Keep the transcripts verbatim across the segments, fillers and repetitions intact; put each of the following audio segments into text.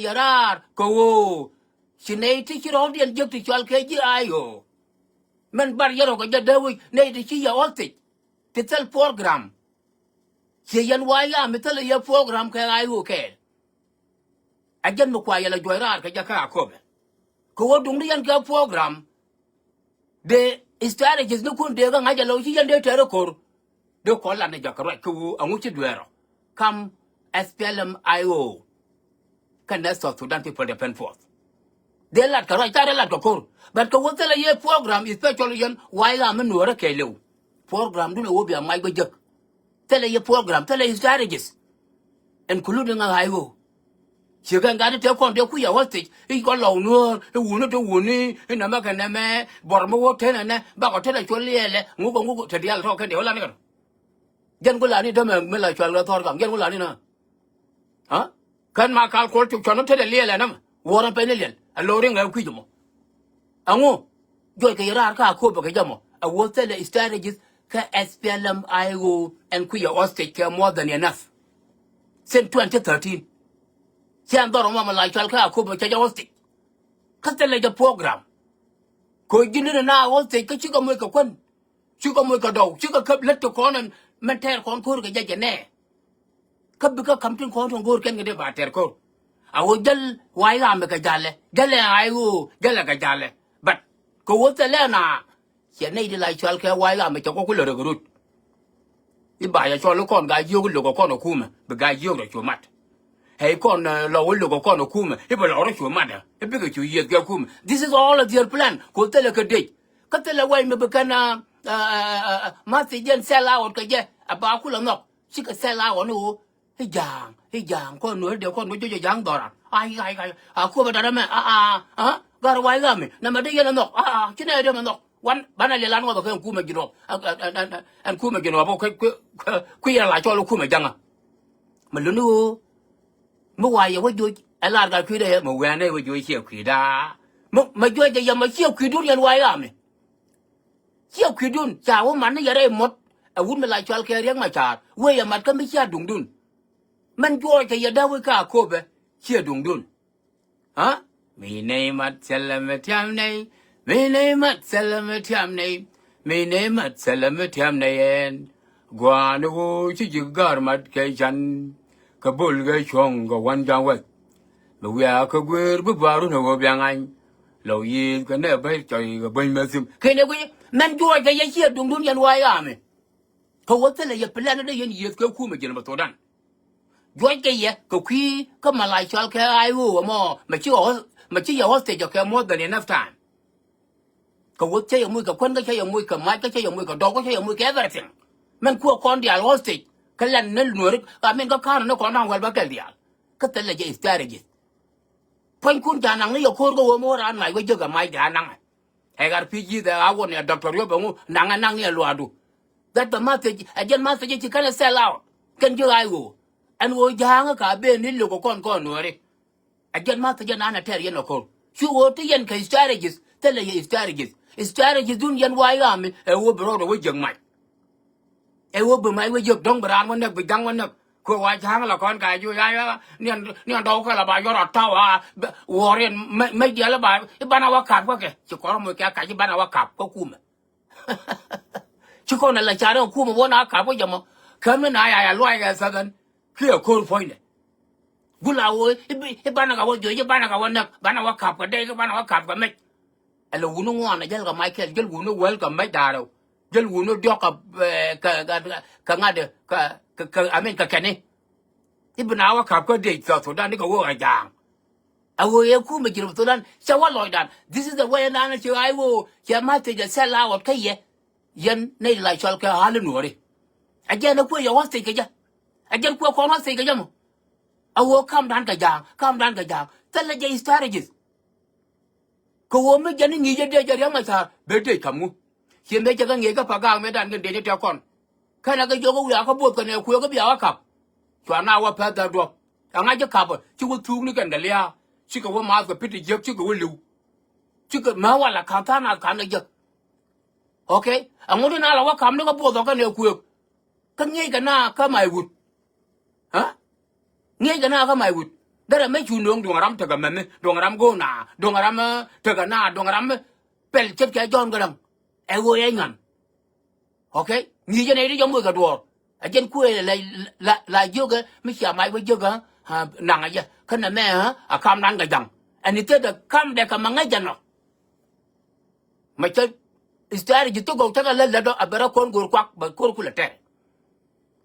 yɛ raar kɛ ɣöö ci nɛy ti ci rɔ̱diɛn jek ti cɔal kɛ ji̱ I O. Mɛn bar yɛ rɔ kɛ jɛ dee wi̱c nɛy ti ci yɛ ɣɔ̱th thic ti thil program. Ciɛ yɛn wa̱a̱ yam mi thilɛ yɛ program kɛ I O kɛɛl. A jɛn mi kua yɛ lɛ juɔc raar kɛ jɛ kä Akobo. Kɛ ɣöö duŋdi yɛn kɛ program. Dee strategies ni kun dee kä ŋa̱c a lo̱w ci yɛn dee tɛr ɛ ko̱r. Dee kɔn lat ni jɔk kɛ ruac kɛ ɣöö ɛŋu ci dueerɔ kam S P L M I O. Kɛnɛ South Sudan People Defense Force. Dee lat kɛ ruac car dee lat kɛ ko̱r. But kɛ ɣöö thilɛ yɛ program, especially yɛn wa̱a̱ yam mi nuɔ̱ɔ̱rä kɛɛliw. Program dun ɛ ɣöö bia mac bä jek. Thilɛ yɛ program, thilɛ yɛ strategies. Including a I O. Ciɛ kɛn gat i̱ tëë kɔn tëë kui̱ a hostage i̱ kɔn lɔw nuɔ̱ɔ̱r i̱ wuni ti wuni i̱ nɛmɛ kɛ nɛmɛ. Buɔr mi wä tenɛ nɛ bakɔ tenɛ cuɔl liɛɛlɛ ŋuk ɛ ŋuk te diaal tɔ̱ kɛn diɛ wä lan i̱ kɛn. Jɛn ku lan i̱ tämɛ mi la cual kɛ thɔr kam jɛn ku lan i̱ na. Kä ma kal kuɔl cuk cuɔn wä tenɛ liɛɛlɛ nɛmɛ wuɔ̱r ɛn pɛn i̱ liɛl ɛ lo̱r i̱ ŋɛ kui̱c mɔ. Ɛŋu juɔc kɛ yɛ raar kä Akobo kɛ jɛ mɔ ɛ wuɔ thilɛ strategies kä S P L M I O ɛn kui̱ yɛ hostage kɛ more than enough. Since twenty thirteen. Ciɛ ɛn dhɔr ɛmɔ mɛ la cual kä Akobo cɛ jɛ hostage. Kä thilɛ jɛ program. Kɛ ji̱n ni na hostage kä cikɛ moc kɛ kuän. Cikɛ moc kɛ dɔw cikɛ käp lät ti kɔn ɛn mɛn tɛɛr kɔn ko̱r kɛ jɛ jɛ nɛ. Kä bikɛ ka̱m tin kɔn tin go̱o̱r kɛn kɛ dee ba tɛr ko̱r. A ɣöö jäl wa̱a̱ i̱ ɣa̱a̱mɛ kɛ ja̱lɛ jäl ɛ a i̱ ɣöö jäl ɛ kɛ ja̱lɛ. But kɛ ɣöö thilɛ na ciɛ nɛy di la cɔal kɛ wa̱a̱ i̱ ɣa̱a̱mɛ cɛ kɔk ku lɛ rɛk rut. I̱ ba yɛ cɔl i̱ kɔn gaa jiök i̱ lo̱k ɛ kɔn ɛ kumɛ bi gaa jiök rɔ cu mat. Ɛ i̱ kɔn lɔw i̱ lo̱k ɛ kɔn ɛ kumɛ i̱ bi lɔw rɔ cu mat ɛ i̱ bikɛ cu yiëth kɛ kumɛ. This is all of their plan kɛ ɣöö thilɛ kɛ dec. Kä thilɛ wɛy mi bi kɛn a ma thic jɛn sɛl a ɣɔt kɛ jɛ a ba kulɛ nhɔk. Cikɛ thɛl a ɣɔn i̱ ɣöö i̱ ja̱a̱ŋ i̱ ja̱a̱ŋ kɔn nuɔ̱ɔ̱ri dee kɔn nuɔ̱ɔ̱ri jɔc ja̱a̱ŋ dhɔran. Ai ai ai a kuɔp a da̱t ɛmɛ a a a gar wa̱i̱ ɣa̱mi nɛmɛ dee yɛn ɛ nhɔk a a ci nɛy dee mɛ nhɔk. Wan banɛ liɛl an ŋɔth ɛ kɛ ɛn kumɛ ji̱n ɣɔp ɛn kumɛ ji̱n ɣɔp kui̱ yɛn a la cɔl i̱ kumɛ ja̱ŋä. Mɛ luni ɣöö mi wa̱i̱ yɛ wä joc ɛ lar gal kui̱dɛ yɛ mɛ wɛ̈ɛ̈nɛ wä joc ciɛ kui̱da. Mɛ joc jɛ yɛ mɛ ciɛ kui̱dun yɛn wa̱i̱ ɣa̱mi. Ciɛ kui̱dun ca wä mat ni yɛ rɛy muɔ̱t. Ɛ wut mi la cɔal kɛ Riɛk Macar wee yɛ mat kä mi cia duŋdun. Mɛn juɔɔc kɛ yɛ dee wec kä Akopɛ ciɛ duŋdun. Aa mi nɛy mat thilɛ mi tiam nɛy. Mi nɛy mat thilɛ mi tiam nɛy. Mi nɛy mat thilɛ mi tiam nɛy ɛn. Gua̱a̱ni ɣöö ci ji̱ gäär mat kɛ can. Kɛ böl kɛ cuɔ̱ŋ kɛ wän ja̱ŋ weth. Mi wiaa kä guëër bi ba̱a̱run ɛ ɣöö bia ŋany. Lɔw yiëëth kɛ nɛ bäc cɔy kɛ bäny mɛ thim kɛn ɛ guic. Mɛn juɔc kɛ yɛ ciɛ duŋdun yɛn wa̱a̱ i̱ ɣa̱a̱mi. Kɛ wä thilɛ yɛ plan dee yɛn yiëëth kɛ kumɛ ji̱n bɛ Thudan. Juɔc kɛ yɛ kɛ kui̱ kä ma la cɔal kɛ I O ɛmɔ mɛ ci yɛ hostage kɛ more than enough time. Kɛ wä cä yɛ moc kɛ kuän kä cä yɛ moc kɛ mac kä cä yɛ moc kɛ dɔk kä cä yɛ moc kɛ everything. Mɛn kuɛ kɔn diaal hostage kä lan ni nuɔri. Amin kä ka̱n ni kɔn da̱ŋ wäl bä kɛl diaal. Kä thilɛ jɛ strategies. Pua̱nykun ca naŋ ni yɛ ko̱r kä ɣöö mi wä raan mac wä jiäk ɛ mac dee a naŋɛ. Ɛ ɣar pi̱ ji̱th ɛ ɣa̱ wä ni ɛ doctor yop ɛŋu naŋɛ naŋ ni ɛ luaadu. That the message ɛ jɛn message ci kɛn ɛ sell out kɛn ji̱ ɣa̱c ɣöö ɛn ɣöö ja̱a̱ŋä ka ben ni lo̱k ɛ kɔn kɔn nuɔ̱ɔ̱ri. Ɛ jɛn message ɛ nan ɛ tɛr yɛn ɛ ko̱r cu ɣöö ti yɛn kɛ strategies thilɛ yɛ strategies. Strategies dun yɛn wa̱a̱ i̱ ɣa̱mi ɛ ɣöö bi rɔɔdɛ wä jiäk mac. Ɛ wä bi mac wä jiök dɔ̱ŋ bi raan wä näk bi ja̱ŋ wä näk. Kuɛ wa ja̱ŋ la kɔn ka juc a ya niɛn niɛn dɔw kɛ la ba yɔr a taw a. Wäär in mec diaal ba i̱ banɛ wä kap kä kɛ ci kɔr moc kɛ kac i̱ banɛ wä kap kä kumɛ. Ci kɔn ala ca rɛ kumɛ wä na kap kä jɛ mɔ. Käm ni na ya ya luac kɛ thäkɛn kiɛ ko̱r puɔ̱nydɛ. Gula wä i̱ banɛ ka wä juc i̱ banɛ ka wä näk banɛ wä kap kɛ dɛy i̱ banɛ wä kap kɛ mec. Ɛlɛ wuni ŋuan ɛ jäl kɛ mac kɛl jäl wuni wäl kɛ mec da̱rɛ. Jäl wuni diɔk kɛ kɛ kɛ ŋa̱t kɛ kɛ amin kɛ kɛni. I̱ bi na wä kap kä dec South Sudan ni kɛ wä ɛ ja̱a̱ŋ. Ɛ wä yɛ kumɛ ji̱n South Sudan cɛ wä lɔcdan. This is the way nan ci ɣa̱c wä cɛ ma thiec ɛ sell out kä yɛ. Yɛn nɛy la cɔl kɛ ɣa̱l i̱ nuɔ̱ɔ̱ri. Ɛ jɛn ɛ kuɛ yɛ wä thiec kɛ jɛ. Ɛ jɛn kuɛ kɔn wä thiec kɛ jɛ mɔ. Ɛ wä kamdan kɛ ja̱a̱ŋ kamdan kɛ ja̱a̱ŋ thilɛ jɛ strategies. Kɛ ɣöö mi jɛn i̱ ŋi̱i̱cä dee jɛ Riɛk Macar bɛ dee ka̱m ŋu. Ciɛ mëë cɛ kɛ ŋi̱eec kä Pagak mëë dan kɛn dee ni tɛk kɔn. Kɛnɛ kɛ jiök kä wiaa kä buɔth kɛnɛ kuëë kä bia wä kap. Cua na wä pɛ̈th dhäk duɔ̱p ɛŋa ji̱ kapä ci wä thuuk ni kɛn kɛ lia̱a̱. Cikɛ wä maath kɛ pi̱t ti jiäk cikɛ wä li̱w. Cikɛ mɛ wala ka̱n tha̱a̱ŋ naath ka̱n kɛ jiäk. Okay. Ɛŋu ti na la wä kap ni kä buɔth ɔ kɛnɛ kuëëk. Kä ŋi̱eec kɛ na kä mac wut. Aa ŋi̱eec kɛ na kä mac wut. Derɛ mɛ cu nööŋ duɔ̱ŋ ram tekɛ mɛmi, duɔ̱ŋ ram go̱o̱na, duɔ̱ŋ ram, eh, tekɛ na, duɔ̱ŋ ram, eh, pɛl ce̱tkɛ Jɔ̱ɔ̱n Garaŋ. Ɛ ɣöö ɛ nyuan. Okay? Ŋi̱i̱cä nɛy ti jɔ̱ moc kɛ duɔ̱ɔ̱r. Ɛ jɛn kuëë la, la, la jiökɛ mi cia mac wä jiökɛ, ah, naŋ ɛ jɛ. Kä nɛmɛ, ah, a kamdan kɛ ja̱ŋ. Ɛn i̱ thedɛ kamdɛ kɛ ma ŋäc jɛ nɔ. Mɛ cä strategy thok gɔw tekɛ lät lätdɔ a bɛ rɔ kɔn go̱o̱r kuak bɛ ko̱r kulɛ tɛr.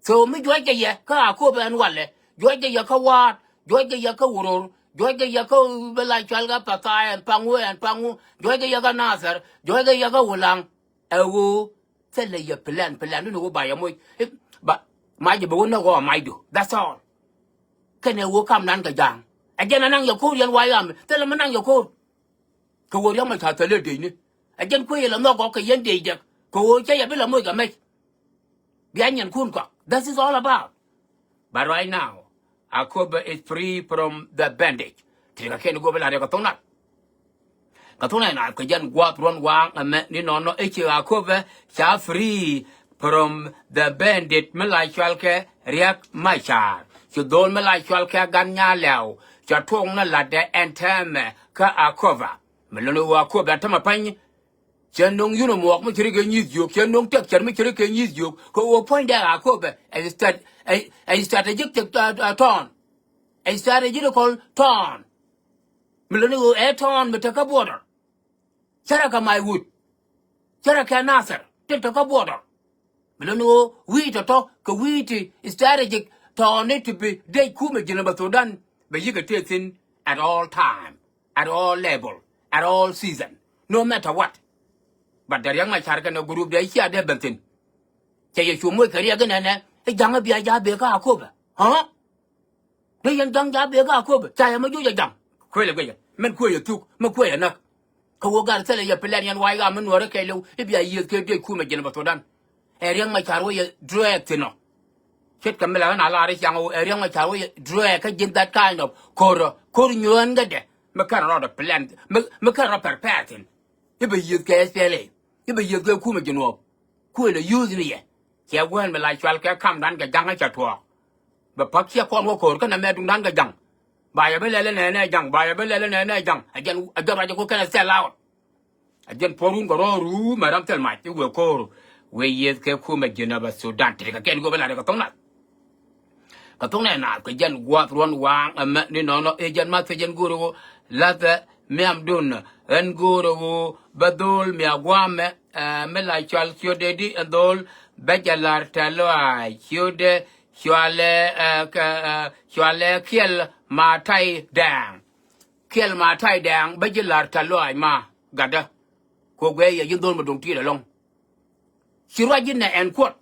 So mi juɔc kɛ yɛ kä Akobo ɛn walɛ, juɔc kɛ yɛ kä Waat, juɔc kɛ yɛ kä Wuror, juɔc kɛ yɛ kä bɛ la cual kä Pathaya ɛn Paŋu ɛn Paŋu, juɔc kɛ yɛ kä Nathɛr, juɔc kɛ yɛ kä Wulaŋ. Ɛ ɣöö thilɛ yɛ plan, plan ni ni ɣöö ba yɛ moc. I̱, ba, mac jɛ bɛ wä näk ɣɔɔ macdu. That's all. Kɛnɛ ɣöö kamdan kɛ ja̱a̱ŋ. Ɛ jɛn anaŋ yɛ ko̱o̱r yɛn wa̱a̱ yam, thilɛ mi naŋ yɛ ko̱o̱r. Kɛ ɣöö Riɛk Macar thilɛ dec ni. Ɛ jɛn kuec yɛ lɛ nhɔk gɔk kɛ yɛn dec jɛ. Kɛ ɣöö cä yɛ bi lɛ moc kɛ mec. Bia nyinkun kɔak. That is all about. But right now, Akobo is free from the bandage. Ti kɛ kɛn go̱o̱p ila riɛk kɛ thoŋ nat. Kɛ thoŋ nat kɛ jɛn gua̱a̱th ruɔ̱n waaŋ ɛmɛ ni nɔnɔ i̱ ci Akobo ca free from the bandit mi la cual kɛ Riɛk Macar. Ci dho̱l mi la cual kɛ Gan Nyalɛw. Ca tuɔɔk ni latdɛ ɛn tɛmɛ kä Akobo. Mi luni ɣöö Akobo ɛn tämɛ pany. Cɛ no̱ŋ yun muɔɔk mi ci ri kɛ nyi̱th jiök, cɛ no̱ŋ tɛk cɛr mi ci ri kɛ nyi̱th jiök. Kɛ ɣöö puɔ̱nydɛ Akobo ɛ stat-, ɛ, ɛ strategic tɛk, uh, uh, town. Ɛ strategical town. Mi luni ɣöö ɛ town mi tekä border. Cärɛ kɛ Maiwut. Cärɛ kɛ Nathɛr. Tin tekä border. Mi luni ɣöö wi̱i̱ tɔ̱tɔ̱ kɛ wi̱i̱ ti strategic town ni ti bi dec kumɛ Jinubä Thudan. Bɛ yikɛ tëë thi̱n at all time. At all level, at all season, no matter what. But dee Riɛk Macar kɛnɛ group dee cia dee ben thi̱n. Cɛ yɛ cu moc kɛ riɛk inɛnɛ i̱ ja̱ŋ i̱ bia ja̱ bek kä Akobo. Hä? Dee yɛn ja̱ŋ ja̱ bek kä Akobo. Ca yɛ mi juc ɛ ja̱ŋ. Kuël ɛ guicɛ. Min kuëë yɛ thuk, mi kuëë yɛ näk. Kä wä gat thilɛ yɛ plan yɛn wa̱a̱ i̱ ɣam mi nuɔ̱ɔ̱ri kɛɛliw i̱ bia yiëëth kɛ dee kumɛ Jinubä Thudan. Ɛ Riɛk Macar wä yɛ drag thi̱n ɔ. Ce̱tkɛ mi la ɣän a lar i̱ caŋ ɣöö ɛ Riɛk Macar wä yɛ drag kä ji̱n that kind of ko̱r ɔ, ko̱r nyuään kädɛ. Mi kɛn rɔɔdɛ plan, mi, mi kɛn rɔ prepare thi̱n. I̱ bɛ yiëth kɛ S P L A. I̱ bɛ yiëth kɛ kumɛ Jinub. Kuël ɛ use ni yɛ. Cɛ guäär mi la cual kɛ kamdan kɛ ja̱ŋ ɛ cɛ tuɔɔk. Bɛ pa̱k ciɛ kɔn wä ko̱r kɛnɛ mɛ duŋdan kɛ ja̱ŋ. Ba yɛ bi lɛl inɛnɛ ja̱ŋ, ba yɛ bi lɛl inɛnɛ ja̱ŋ. Ɛ jɛn, ɛ jɛn ruac ɛ ku kɛnɛ sell out. A jɛn puɔ̱run kɛ rɔɔru mɛ ram thil mac i̱ wëë ko̱o̱r. Wëë yiëth kɛ kumɛ Jinubä Thudan ti kɛ kɛn go̱o̱p ɛ lat kɛ thoŋ nath. Kɛ thoŋ nɛ naath kɛ jɛn gua̱a̱th ruɔ̱n waaŋ ɛmɛ ni nɔnɔ i̱ jɛn math kɛ jɛn go̱o̱r ɣöö lathɛ miamdun. Ɣän go̱o̱r ɣöö bä dho̱o̱l mi a gua̱a̱mɛ, ɛ, mi la cual ciötdɛ di ɛn dho̱o̱l bä jɛ la̱r tɛ̈th lɔaac ciötdɛ cualɛ, ɛ, kɛ, ɛ, cualɛ Kiɛl Ma̱a̱ Tay Dɛɛŋ. Kiɛl Ma̱a̱ Tay Dɛɛŋ bä ji̱ la̱r tɛ̈th lɔaac ma gatdä. Kɛ guɛ yɛ ji̱ dho̱l mi duŋ ti̱i̱t ɛlɔ̱ŋ. Ci ruac ji̱ nɛ ɛn kuɔt.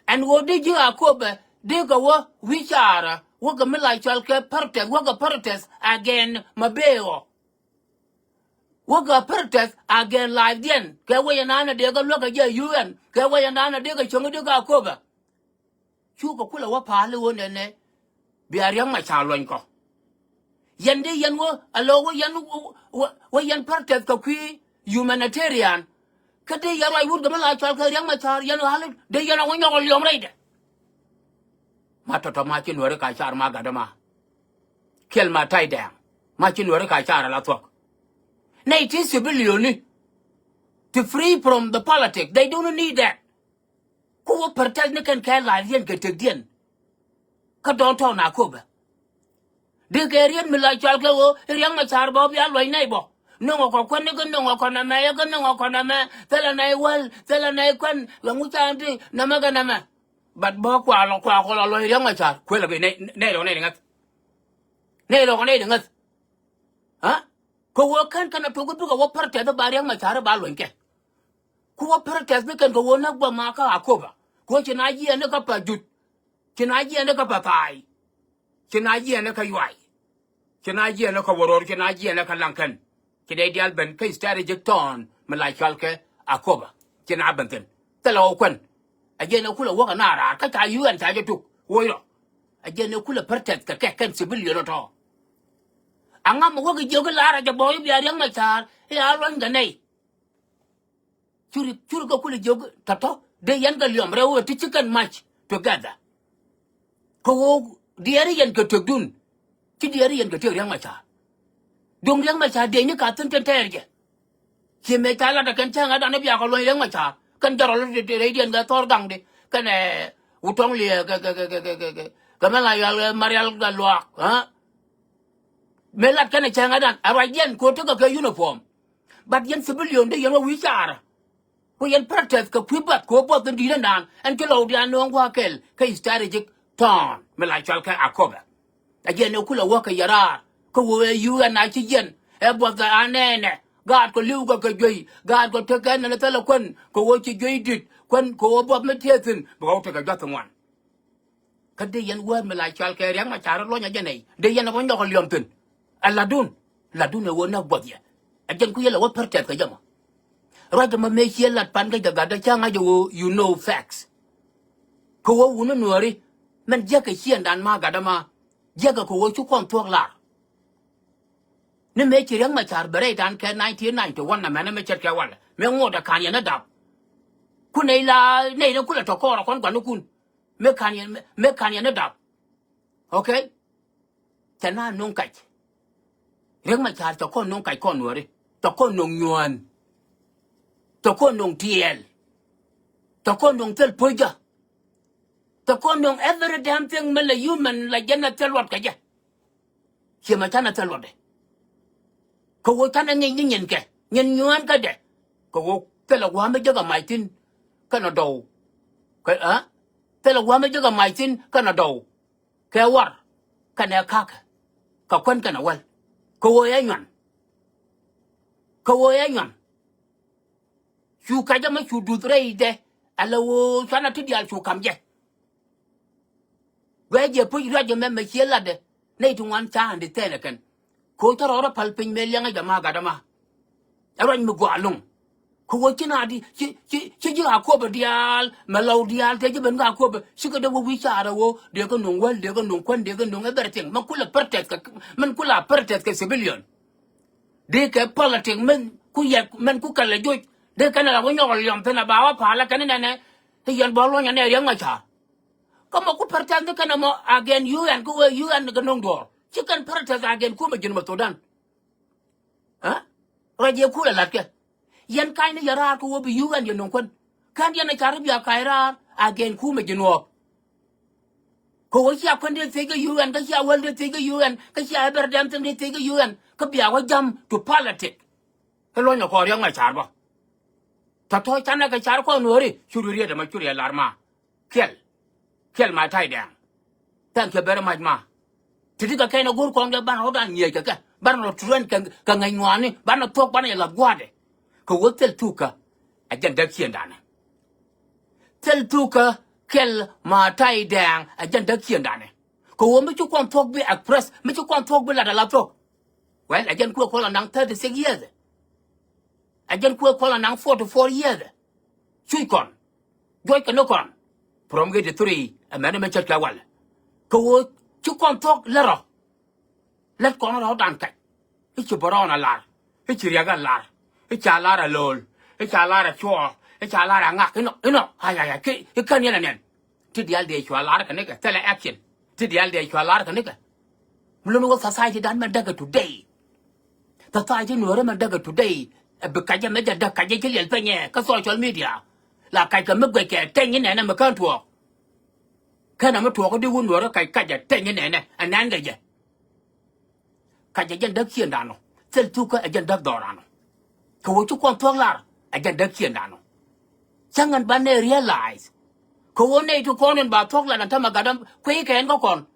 Ɛn ɣöö di ji̱ Akobo di kɛ wä wi̱i̱ caarä wä kɛ mi la cɔal kɛ protest, wä kɛ protest against Mabeo. Wä kɛ protest against life diɛn kɛ wec ɛnan ɛ dee kɛ luäk kɛ jɛ U N kɛ wec ɛnan ɛ dee kɛ cieŋ di kɛ Akobo. Cukɛ kulɛ wä pa̱a̱l i̱ ɣöö nɛnɛ bia Riɛk Macar luɔ̱ny kɔ. Yɛn dee yɛn wä a lo̱o̱k wä yɛn, wä, wä, wä yɛn protest kɛ kui̱ humanitarian. Kä dee yɛn ruac wut kɛ mi la cɔal kɛ Riɛk Macar yɛn ɣa̱l dee yɛn a wä nyɔk a liɔm rɛydɛ. Ma tɔ̱tɔ̱ ma ci nuääri ka car ma gatdä ma. Kiɛl Ma̱a̱ Tay Dɛɛŋ ma ci nuääri ka car a la thuɔ̱k. Nɛy ti civilian ni ti free from the politics, they don't need that. Ku wä protest ni kɛn kɛ life diɛn kɛ tëkdiɛn. Kä downtown Akobo. Dee kɛ riet mi la cɔal kɛ ɣöö i̱ Riɛk Macar bä bia luɔ̱ny nɛy bä. No̱ŋ ɛ kɔ kuän ni kä no̱ŋ ɛ kɔ nɛmɛ, ɛ kä no̱ŋ ɛ kɔ nɛmɛ. Thilɛ nɛy wäl, thilɛ nɛy kuän, ɛ ŋu can ti nɛmɛ kɛ nɛmɛ. But bä kua lɔ, kua kɔ lɔ luɔ̱ny Riɛk Macar. Kuël ɛ bi nɛy, nɛy rɔk nɛy di ŋäth. Nɛy rɔk nɛy di ŋäth. Ha? Kɛ ɣöö kän kɛn a tok i̱ bikɛ wä protest ba Riɛk Macar ba luɔ̱ny kɛ. Ku wä protest ni kɛn kɛ ɣöö näk bä ma kä Akobo. Ku ci na jiɛɛn ni kä Pajut. Ci na jiɛɛn ni kä Pathai. Ci na jiɛɛn ni kä Yuay. Ci na jiɛɛn ni kä Wuror, ci na jiɛɛn ni kä Laŋkɛn. Ci dee diaal ben kä strategic town mi la cɔal kɛ Akobo. Ci na ben thi̱n. Thilɛ wä kuän. A jiɛn ɛ kulɛ wäk ɛ na raar kä ca U N ca jɛ tuk woc rɔ. A jiɛn ɛ kulɛ protest kɛ kɛ kɛn civilian ɔ tɔ̱. Aŋa mi wäk ɛ jiök i̱ lar a jɛ bɔ̱ɔ̱c i̱ bia Riɛk Macar i̱ a luɔ̱ny kɛ nɛy. Curi, curi kɛ kulɛ jiök tɔ̱tɔ̱ dee yɛn kɛ liɔm rɛw ɛ ti ci kɛn match together. Kɛ ɣöö diɛɛri yɛn kɛ tëkdun. Ci diɛɛri yɛn kɛ tiek Riɛk Macar. Duŋ Riɛk Macar diecni ka thi̱n tin tɛɛr jɛ. Ci mëë ca lat ɛ kɛn cäŋ ɛ dan i̱ bia kɛ luɔ̱ny Riɛk Macar kɛn jɔrɔl ti rɛydiɛn kɛ thɔr gaŋdi kɛn ɛ wutɔŋ liɛ kɛ kɛ kɛ kɛ kɛ kɛ kɛ mɛ la yɔal kɛ marial kɛ luaak. Mëë lat kɛn ɛ cäŋ ɛ dan ɛ ruacdiɛn ko̱ tekɛ kɛ uniform. But yɛn civilian de yɛn wä wi̱i̱ caarä. Ku yɛn protest kɛ kui̱ buɔth kɛ wä buɔth in di̱i̱t ɛndan ɛn ci lɔw diaal nööŋ gua̱a̱k kɛl kä strategic tɔ̱ɔ̱n mi la cɔal kɛ Akobo. Ɛ jɛn ɛ kulɛ wä kɛ yɛ raar kä wä ɛ U N a ci yɛn ɛ buɔth ɛ anɛɛnɛ. Gaat kɔ li̱w kɛ kɛ juey gaat kɔ tekɛ nɛn ɛ thilɛ kuän kɛ wä ci juey di̱t kuän kɛ wä buɔth mi tiee thi̱n bɛ wä tekɛ juath ŋuan. Kä dee yɛn wäär mi la cɔal kɛ Riɛk Macar luɔ̱ny ɛ jɛ nɛy dee yɛn ɛ bä nyɔk ɛ liɔm thi̱n. Ɛ latdun latdun ɛ ɣöö näk buɔth yɛ. Ɛ jɛn ku yɛ lɛ wä protest kɛ jɛ mɔ. Ruac ɛmɔ mëë ciɛ lat pan kä jɛ gatdä cä ŋa̱c ɛ ɣöö you know facts. Kɛ ɣöö wuni nuääri mɛn jiäkɛ ciëŋdan ma gatdä ma jiäkɛ kɛ ɣöö ci kɔn thuɔ̱k lar. Ni mëë ci Riɛk Macar bɛ rɛydan kɛ nineteen ninety one na mɛnɛ mi ce̱tkɛ walɛ mëë ŋotdɛ ka̱n yɛn ni dap. Ku nɛy la nɛy ni kulɛ tɔ kɔɔr ɛ kɔn gua̱nikun. Mëë ka̱n yɛn mëë ka̱n yɛn ni dap. Okay. Cɛ na nuŋ kac. Riɛk Macar cɛ kɔn nuŋ kac kɔn nuääri. Cɛ kɔn nuŋ nyuään. Cɛ kɔn nuŋ tiɛɛl. Cɛ kɔn nuŋ thil puɔ̱cä. Cɛ kɔn nuŋ every damn thing mi la human la jɛn a thil luɔt kɛ jɛ. Ciɛ ma canɛ thil luɔtdɛ. Kɛ ɣöö canɛ ŋi̱i̱c ni nyinkɛ nyin nyuään kädɛ. Kɛ ɣöö thilɛ gua̱a̱m mi jäk a mac thi̱n kɛnɛ dɔw. Kɛ ɣä thilɛ gua̱a̱m mi jäk a mac thi̱n kɛnɛ dɔw. Kɛ war kɛnɛ ka̱kä kɛ kuän kɛnɛ wäl. Kɛ ɣöö ɛ nyuan. Kɛ ɣöö ɛ nyuan. Cu kacä mi cu duth rɛydɛ. Ala ɣöö cuanɛ ti diaal cu ka̱m jɛ. Guɛ jɛ puc ruac jɛ mɛmɛ ciɛ latdɛ nɛy ti ŋuan ca̱a̱n di thɛɛn ɛ kɛn. Ko̱ cä rɔɔdä päl piny mëë liɛŋä jɛ ma gatdä ma. Ɛ ruac mi gɔaa lo̱ŋ. Kɛ ɣöö ci na di ci ci ci ji̱ Akobo diaal mɛ lɔw diaal tëë ji̱ ben kä Akobo cikɛ dee wä wi̱i̱ caarä ɣöö dee kä nuŋ wäl dee kä nuŋ kuän dee kä nuŋ everything mɛn kulɛ protest kɛ mɛn kulɛ protest kɛ civilian. Dee kɛ politic mɛn ku yɛk mɛn ku kɛl ɛ joc dee kɛn ɛ la wä nyɔk ɛ liɔm thi̱n ɛ ba wä pa̱a̱lä kɛn inɛnɛ. I̱ yɛn bä luɔ̱nyɛ nɛ Riɛk Macar. Kä mɔ ku protest ni kɛn ɛmɔ against U N kä wee U N kɛ no̱ŋ duɔ̱ɔ̱r ci kɛn protest against kumɛ ji̱n mɛ Thudan. Ɛ ruac yɛ kulɛ la̱tkɛ. Yɛn ka̱ny ni yɛ raar kä wee bi U N yɛ no̱ŋ kuän. Kɛn yɛn ɛ car i̱ bia ka̱ny raar against kumɛ ji̱n ɣɔɔk. Kɛ wee cia kuän dee thiec kä U N kä cia wäl dee thiec kä U N kä cia ɛ bɛr dɛm thing dee thiec kä U N kä bia wä jam to politic. Kä luɔ̱nyɛ kɔɔr yɛ ŋa̱c car bä. Tɔ̱tɔ̱ canɛ kɛ car kɔn nuääri cur riet ɛmɛ cur yɛ lar ma. Kiɛl. Kiɛl ma tay dɛŋ. Thank you very much ma. Ti ti kɛ kɛn ɛ go̱r kɔn kɛ banɛ rɔ̱dan ŋi̱eec kɛ kɛ banɛ rɔ turen kɛ ŋäc ŋuani banɛ thuɔ̱k banɛ yɛ lath gua̱a̱dɛ. Kɛ wä thil thukä. Ɛ jɛn däk ciëndanɛ. Thil thukä kiɛl ma tay dɛŋ ɛ jɛn däk ciëndanɛ. Kɛ wä mi ci kɔn thuɔ̱k bi express mi ci kɔn thuɔ̱k bi lat ala thuɔ̱k. Well, ɛ jɛn kuɛ kɔn la naŋ thirty six years. Ɛ jɛn kuɛ kɔn la naŋ forty four years. Cuc kɔn. Juɔc kɛ ni kɔn. From eighty three ɛmɛn ɛmɛ cät kɛ walɛ. Kɛ ɣöö ci kɔn thuɔ̱k lät rɔ. Lät kɔn rɔ̱dan kɛc. I̱ ci bärɔɔn a lar. I̱ ci riɛk a lar. I̱ ca lar a lo̱l. I̱ ca lar a cuɔɔr. I̱ ca lar a ŋak inɔ inɔ. Ayaya ki i̱ kän yɛn a nɛn. Ti diaal dee cua lar kɛ nikɛ thilɛ action. Ti diaal dee cua lar kɛ nikɛ. Mi lon wä society dan mɛn däkɛ today. Society nuɔrɛ mɛn däkɛ today. Ɛ bi kacɛ mɛ jɛ däk kacɛ ci liɛl pɛnyɛ kä social media. La kacɛ mi guɛckɛ teny inɛnɛ mi kään tuɔɔk. Kɛn a mi tuɔɔk di wun nuɔrɛ kac kacɛ teny inɛnɛ ɛ nɛn kɛ jɛ. Kacɛ jɛn däk ciëndan ɔ thil thukä ɛ jɛn däk dhɔran ɔ. Kɛ wä ci kɔn thuɔ̱k lar ɛ jɛn däk ciëndan ɔ. Cäŋ ɛn banɛ realize. Kɛ wä nɛy ti kɔn in ba thuɔ̱k lar ɛn tämɛ gat ɛn kueec kɛ ɛn kä kɔn.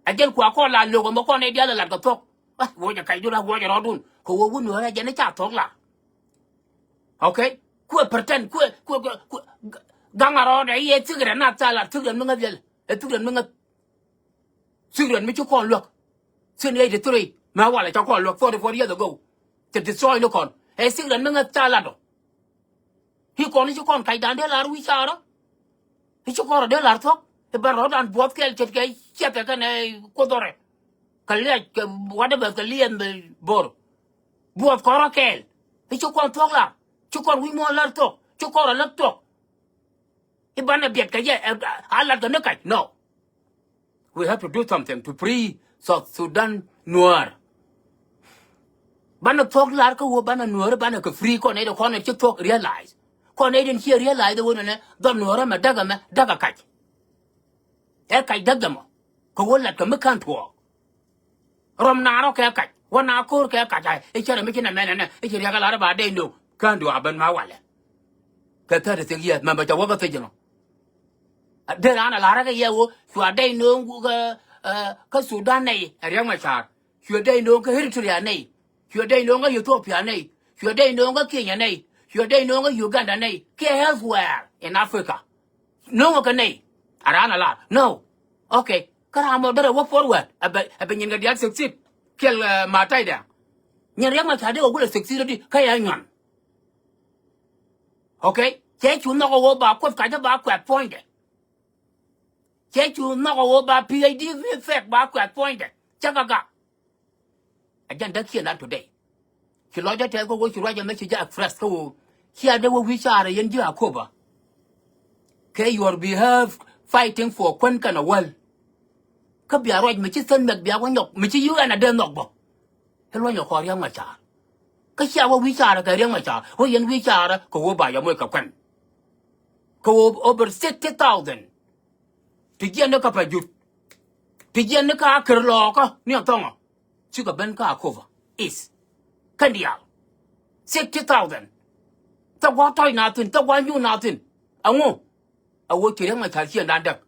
Ɛ jɛn kua kɔn la lo̱k ɛmɛ kɔn nɛy diaal ɛ lat kɛ thuɔ̱k. Wuɔcɛ kac dun a wuɔcɛ rɔɔdun kɛ wä wun nuɔrɛ ɛ jɛn i̱ ca thuɔ̱k lar. Okay. Kuɛ pretend kuɛ kuɛ kuɛ gaŋ a rɔɔdɛ i̱ ɛ thikirɛ na thalar thikirɛ mi ŋäth yɛl ɛ thikirɛ mi ŋäth. Thikirɛ mi ci kɔn luäk. Since eighty three mɛ walɛ ca kɔn luäk forty four years ago. Cɛ destroy ni kɔn ɛ thikirɛ mi ŋäth thalar dɔ. I̱ kɔn i̱ ci kɔn kacdan dee lar wi̱i̱ caarä. I̱ ci kɔn rɔ dee lar thuɔ̱k i̱ bɛn rɔ̱dan buɔth kɛɛl ce̱tkɛ ciɛthɛ kɛnɛ kuoth ɣɔrɛ. Kɛ liac kɛ whatever kɛ liɛm bor. Buɔth kɔn rɔ kɛɛl i̱ ci kɔn thuɔ̱k lar. Ci kɔn wi̱i̱ muɔ̱ɔ̱n lar thuɔ̱k ci kɔn rɔ lät thuɔ̱k. I̱ banɛ biɛt kɛ jɛ a lat kɛ ni kac no. We have to do something to free South Sudan Nuäär. Banɛ thuɔ̱k lar kä wä banɛ Nuäär banɛ kɛ free kɔn nɛy dɛ kɔn nɛy ci thuɔ̱k realize. Kɔn nɛy dɛ ciɛ realize wä nɛnɛ dhɔl Nuäär ɛmɛ däk ɛmɛ däk ɛ kac. Ɛ kac däk jɛ mɔ kɛ wä lat kɛ mi ka̱n tuɔɔk. Rɔm na rɔ kɛ kac wä na ko̱r kɛ kac a i̱ cɛ rɛ mi ci nɛ mɛnɛ nɛ i̱ ci riɛk ɛ lar ɛ ba dee no̱o̱ŋ ka̱n duaar ben ma walɛ. Kɛ thirty six years mɛmɛ cɛ wä bä thiec ɛnɔ. Dee raan a la̱rä kɛ yɛ wä cua dee no̱o̱ŋ kä, kä Sudan nɛy ɛ Riɛk Macar. Cua dee no̱o̱ŋ kä Eritrea nɛy. Cua dee no̱o̱ŋ kä Ethiopia nɛy. Cua dee no̱o̱ŋ kä Kenya nɛy. Cua dee no̱o̱ŋ kä Uganda nɛy kiɛ elsewhere in Africa. No̱o̱ŋ kɛ nɛy a raan a lar no. Okay. Kä raan mɔ derɛ wä forward ɛ bɛ, ɛ bɛ nyin kɛ diaal succeed. Kiɛl ma ta̱ydɛ nyin Riɛk Macar dee kɛ gulɛ succeed di kä yɛ nyuan. Okay. Cɛ cu nhɔk ɛ wä ba kuoth kacä ba kuɛth puɔ̱nydɛ. Cɛ cu nhɔk ɛ wä ba PhD mi fek ba kuɛth puɔ̱nydɛ. Cä kɛ gak. Ɛ jɛn däk ciɛ nan today. Ci lɔcdä tɛth kä wä ci ruacɛ mɛ ci jɛ express kä wä. Cia dee wä wi̱i̱ caarɛ yɛn ji̱ Akoba. Kɛ your behalf fighting for kuän kɛnɛ wäl. Kä bia ruac mi ci thän mɛk bia wä nyɔk mi ci UN a dee nhɔk bä. Ɛ luɔ̱nyɛ kɔn Riɛk Macar. Kä cia wä wi̱i̱ caarä kɛ Riɛk Macar wä yɛn wi̱i̱ caarä kɛ wä ba yɛ moc kɛ kuɛn. Kɛ wä over sixty thousand. Ti jiɛn ni kä Pajut. Ti jiɛn ni kä Akir lɔɔkä ni a thɔŋɔ. Cikɛ ben kä Akoba is kɛn diaal. Sixty thousand. Thɛ gua̱a̱ tɔ̱c na thi̱n thɛ gua̱a̱ nyuun na thi̱n. Ɛŋu. A wä ci Riɛk Macar ciëŋdan däk.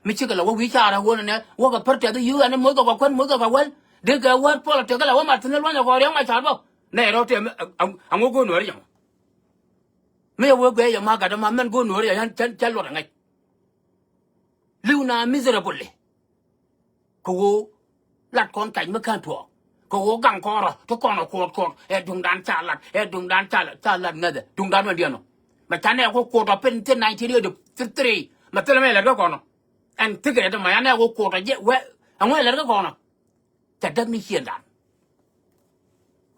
Mi cikɛ la wä wi̱i̱ caarä wä nɛnɛ wä kɛ pär tɛth i̱ yi̱ ɛn moc kɛ kɛ kuän moc kɛ kɛ wäl. Dee kɛ wä politics la wä mat thi̱n i̱ luɔ̱nyɛ kɔn Riɛk Macar bä. Nɛ rɔ tëë a ŋu go̱o̱r nuɔ̱ɔ̱ri yɛn. Mi yɛ wee guɛy yɛ ma gat ma mɛn go̱o̱r nuɔ̱ɔ̱ri yɛn cä luɔt ɛ ŋäc. Li̱w na miserably. Kɛ ɣöö lat kɔn kac mi kän tuɔɔk. Kɛ ɣöö gaŋ kɔn rɔ ti kɔn ɛ kuɔt kuɔt ɛ duŋdan ca lat ɛ duŋdan ca lat ca lat ŋäthɛ duŋdan mɛn diɛn ɔ. Mɛ canɛ ɛ ku kuɔt ɔ pin thi̱n nineteen eighty three mɛ thilɛ mɛ lɛt kä kɔn ɔ. Ɛn thikɛ rɛ ti mɛ canɛ ɛ ku kuɔt ɔ jɛ wɛ ɛŋu ɛ lɛt kä kɔn ɔ. Cɛ däk ni ciëndan.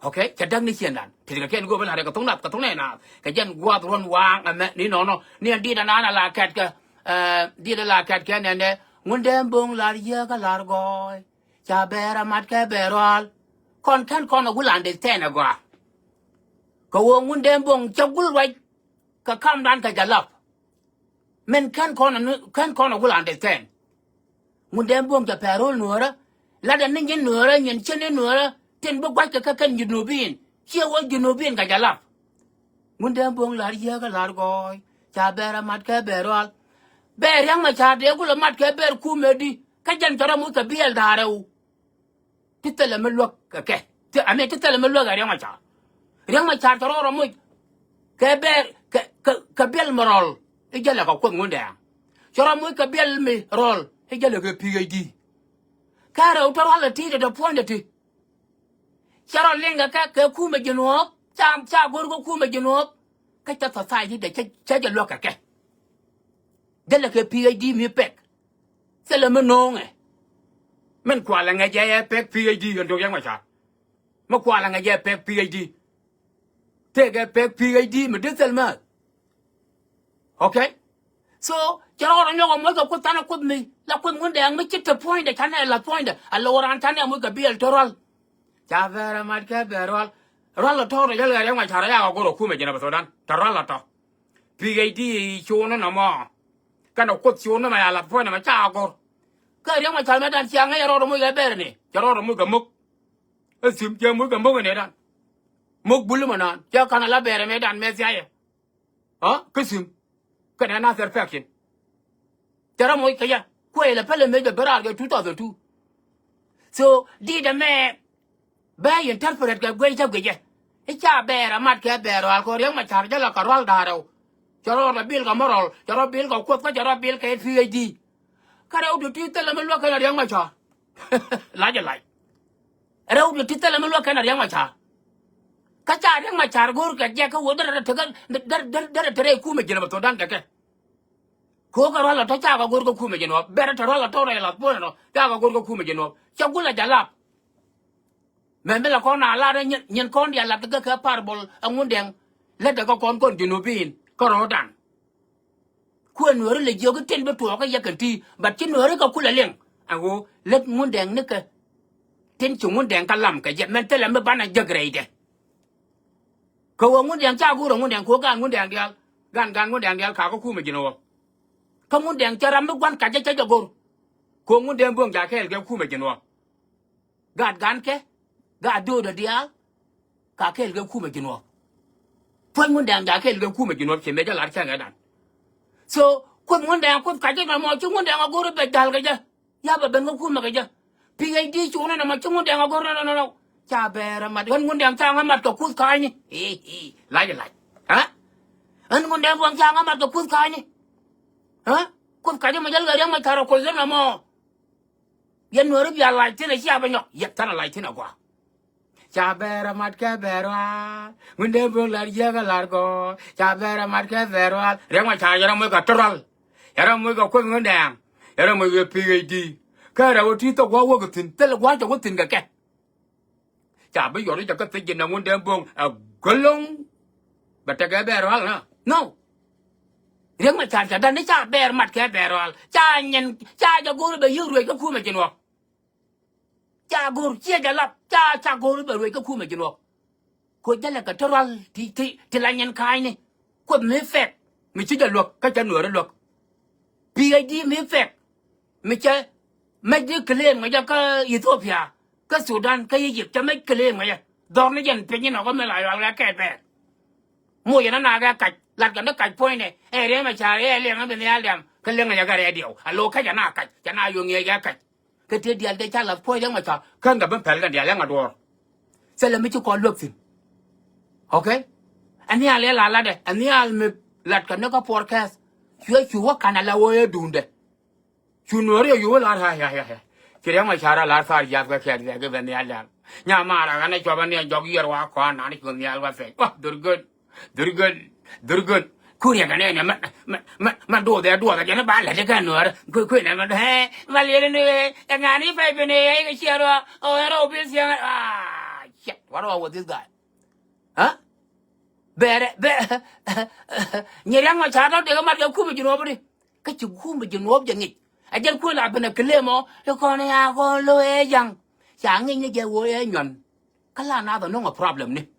Okay, cɛ däk ni ciëndan. Ti kɛ kɛn go̱o̱p in la̱r kɛ thok nath kɛ thok nɛy naath kɛ jɛn gua̱a̱th ruɔ̱n waaŋ ɛmɛ ni nɔnɔ ni ɛn di̱t ɛnan ala kɛt kɛ di̱t ala kɛt kɛ nɛn dɛ. Ŋundɛ bo̱o̱ŋ la̱r yiëë kä la̱r gɔɔy. Ca bɛɛr amat kɛ bɛɛr rual. Kɔn kɛn kɔn a gul understand ɛ gɔaa. Kɛ ɣöö Ŋundɛ bo̱o̱ŋ cɛ gul ruac kɛ kamdan kɛ jɛ lap. Min kɛn kɔn kɛn kɔn a gul understand. Ŋundɛ bo̱o̱ŋ cɛ pɛr ro̱l nuɔ̱ɔ̱rä. Latdɛ ni nyin nuɔ̱ɔ̱rä nyin cin ni nuɔ̱ɔ̱rä tin bi gua̱ckɛ kä kɛn Junubin ciɛ wä Junubin kɛ jɛ lap. Ŋundɛ bo̱o̱ŋ la̱r yiëë kä la̱r gɔɔy ca bɛɛr amat kɛ bɛɛr rual. Bɛɛr Riɛk Macar dee gul amat kɛ bɛɛr kumɛ di kä jɛn cɛ rɔ muc kɛ biɛl da̱a̱rɛ wu. Ti thilɛ mi luäk kɛ kɛ ti ami ti thilɛ mi luäk kɛ Riɛk Macar. Riɛk Macar cɛ rɔɔdɛ moc kɛ bɛɛr kɛ kɛ kɛ biɛl mi rɔl i̱ jälɛ kɛ kuoth Ŋundɛ. Cɛ rɔ moc kɛ biɛl mi rɔl i̱ jälɛ kɛ PhD. Kɛ rɛw te rual ɛ ti dee dee puɔ̱nydɛ ti. Cɛ rɔ liŋ kɛ kɛ kɛ kumɛ ji̱ nuɔ̱ɔ̱p ca ca go̱r kɛ kumɛ ji̱ nuɔ̱ɔ̱p. Kä cɛ society dee cä cä jɛ luäk kɛ kɛ. Jälɛ kɛ PhD mi pek. Thilɛ mi no̱o̱ŋɛ. Min kualɛ ŋɛ jɛ yɛ pek PhD yɛn dok yɛn ŋɔca. Mi kualɛ ŋɛ jɛ pek PhD. Tëëkɛ pek PhD mi di thil määth. Okay. So cɛ rɔɔdɛ nyɔk ɛ moc kɛ kuoth thanɛ kuoth mi la kuoth Ŋundɛ mi ci te puɔ̱nydɛ canɛ la puɔ̱nydɛ a lo̱w raan canɛ moc kɛ biɛl te rual. Ca bɛɛr amat kɛ bɛɛr rual. Rual ɛ tɔɔr ɛ yɛl ɣɛr yɛn ŋɔca rɔ yakɛ go̱r ɛ kumɛ ji̱n ɛ bɛ thodan te rual ɛ tɔ. PhD cuunä nɔmɔ. Kɛnɛ kuoth cuunä mɛ ya lath puɔ̱nɛ mɛ ca gɔr. Kä Riɛk Macar mɛ dan cia ŋäc ɛ rɔɔdɛ moc kɛ bɛɛr ni cɛ rɔɔdɛ moc kɛ mo̱k. Ɛ thim cɛ moc kɛ mo̱k ɛ nɛ dan. Mo̱k bul mɛ naan cɛ ka̱n ala bɛɛr mɛ dan mɛ thiayɛ. Kä thim kɛnɛ na thɛr pɛk cin. Cɛ rɔ moc kɛ yɛ kuɛ ilɛ pälɛ mec bɛ ben raar kɛ two thousand two. So di̱t ɛmɛ bɛ interpret kɛ guic cä guicɛ. I̱ ca bɛɛr amat kɛ bɛɛr rual kɛ Riɛk Macar jälɛ kɛ rual da̱a̱r rɛw. Cɛ rɔ rɔ bil kɛ moral cɛ rɔ bil kɛ kuoth kä cɛ rɔ bil kɛ PhD. Kä rɛw ti ti thilɛ mi luäk kɛn a Riɛk Macar. Lacɛ lac. Rɛw ti ti thilɛ mi luäk kɛn a Riɛk Macar. Kä ca Riɛk Macar go̱o̱r kɛ jɛ kä wä derɛ tekä derɛ derɛ derɛ kumɛ ji̱n a bɛ thodan kɛ kɛ. Ko̱o̱k kɛ rual a tɔ cakɛ go̱r kä kumɛ ji̱ nuɔp bɛrɛ tɔ rual a tɔ rɛy lath puɔ̱n a tɔ cakɛ go̱r kä kumɛ ji̱ nuɔp. Cɛ gul a jɛ lap. Mɛ mi la kɔn a lar nyin kɔn diaal lat kä kɛ parable a Ŋundɛŋ. Lät ɛ kä kɔn kɔn Junubin kä ro̱o̱dan. Kuɛ nuääri lɛ jiök i̱ tin bi tuɔɔk kä yɛ kɛn ti but ci nuääri kɛ kulɛ liŋ. Ɛn ɣöö lät Ŋundɛŋ ni kɛ Tin ci Ŋundɛŋ kä lam kɛ jɛ mɛn thilɛ mi banɛ jek rɛydɛ. Kɛ ɣöö Ŋundɛŋ ca go̱o̱r ɛ Ŋundɛŋ kɛ ɣöö gan Ŋundɛŋ diaal, gan gan Ŋundɛŋ diaal kakä kumɛ ji̱n ɣɔɔ. Kä Ŋundɛŋ cɛ ram mi gua̱n kac jɛ cɛ jɛ go̱r. Kɛ ɣöö Ŋundɛŋ Bo̱o̱ŋ ca kɛɛl kɛ kumɛ ji̱n ɣɔɔ. Gaat gankɛ, gaat do̱o̱dɛ diaal, ka kɛɛl kɛ kumɛ ji̱n ɣɔɔ. Puɔ̱ny Ŋundɛŋ ca kɛɛl kɛ kumɛ ji̱n ɣɔɔ, ci mëë jɛ lar cäŋɛ dan. So Kuoth Ŋundɛŋ, Kuoth kac jɛ mɛ mɔ, ci Ŋundɛŋ a go̱r bɛ jal kɛ jɛ. Ya bɛ ben kä kumɛ kɛ jɛ. P H D cuɔ̱nɛ nɔmɔ ci Ŋundɛŋ a go̱r nɔ nɔ nɔ. Ca bɛɛr a mat, ɣän Ŋundɛŋ ca ŋä mat kɛ Kuoth ka̱a̱cni. I̱, i̱, lac, lac. Ha? Ɣän Ŋundɛŋ Bo̱o̱ŋ ca ŋä mat kɛ Kuoth ka̱a̱cni. Ha? Kuoth ka̱a̱cni mɔ jäl kɛ Riɛk Macar a Kuoth nɔmɔ. Yɛn Nuääri bia lac thi̱n a cia bɛ nyɔk, yɛk than a lac thi̱n a gɔaa. Ca bɛɛr a mat kɛ bɛɛr rual. Ŋundɛŋ Bo̱o̱ŋ lar jiäk a lar gɔɔ. Ca bɛɛr a mat kɛ bɛɛr rual. Riɛk Macar yɛn a moc kɛ tɔrɔl. Yɛn a moc kɛ Kuoth Ŋundɛŋ. Yɛn a moc kɛ P H D. Kä rɛw ti thok gua̱a̱k wäk thi̱n, thilɛ gua̱a̱k cɛ wä thi̱n kɛ kɛ. Ca bi yɔr i̱ cɛ kä thiec ji̱n ɛ Ŋundɛŋ Bo̱o̱ŋ ɛ gölöŋ. Bɛ tekɛ bɛɛr rual na. No. Riɛk Macar ca dan ni ca bɛɛr mat kɛ bɛɛr rual. Ca nyɛn, ca jɛ go̱o̱r bɛ yiëk ruëc kä kumɛ ji̱n ɣɔɔ. Ca go̱o̱r, ciɛ jɛ lap, ca, ca go̱o̱r bɛ ruëc kä kumɛ ji̱n ɣɔɔ. Kɛ ɣöö jälɛ kɛ tɔrɔl ti, ti, ti la nyɛn ka̱a̱cni. Kuoth mi pɛk, mi ci jɛ luäk, kä cɛ Nuääri luäk. P H D mi pɛk, mi cɛ mec di claim ŋa jɛ kä Ethiopia, kä Sudan, kä Egypt, cɛ mec claim ŋa jɛ. Dhɔr ni jɛn piny inɔ kä mi la yual kɛ kɛɛt bɛɛr. Moc yɛn anaakɛ kac, lat kɛ ni kac puɔ̱nynɛ, ɛ Riɛk Macar, ɛ liɛŋ ɛ bi nhial dɛm, kä liɛŋ ɛ yɛ kɛ rɛɛdiɛw. A lo̱ kä cɛ na kac, cɛ na yo̱ ŋiɛc kɛ kac. Kä tëë diaal tëë ca lath puɔ̱ny Riɛk Macar, kä ŋɛ bi pɛl kɛn diaal ɛŋa duɔ̱ɔ̱r. Thilɛ mi ci kɔn luäk thi̱n. Okay? Ɛ nhial ɛ la latdɛ, ɛ nhial mi lat kɛ ni kä puɔr kɛth. Cuɛ cu wä ka̱n a la wä ɛ duundɛ. Cu Nuääri ɛ cu wä lar, ha, ha, ha, ha. Ci Riɛk Macar a lar thar jiath kɛ kɛɛt bɛ kɛ bɛ nhial dɛm. Nyamaar a ɣän ɛ cuɔp ɛ ni ɛ jɔk yiɛr wa kɔn nan cu nhial wä pɛc. Wah, dhur gön. Dhurgön, dhurgön. Kuriɛ kɛ nɛɛnɛ mɛ, mɛ, mɛ, mɛ duɔthɛ, duɔthɛ jɛn ba lɛ ti kɛ Nuäär. Kuɛ, kuɛ nɛ mɛ, hɛ, ma liɛlɛ ni, ɛ ŋa̱ni pɛy pɛn ɛ, ɛ kɛ ciɛ rɔ, ɔ, ɛ rɔ bi siɛ, ah, shit, what wrong with this guy? Huh? Bɛrɛ, bɛ, Nyɛ Riɛk Macar tɔ dee kɛ mat kɛ kumɛ ji̱n ɣɔw bä di. Kä ci kumɛ ji̱n ɣɔw jɛ ŋic. Ɛ jɛn kuɛ la ben ɛ claim ɔ, ikɔn ya kɔn lo ɛ ja̱ŋ. Ca ŋic ni jɛ ɣöö ɛ nyuan. Kä la nath ɛ no̱ŋ ɛ problem ni.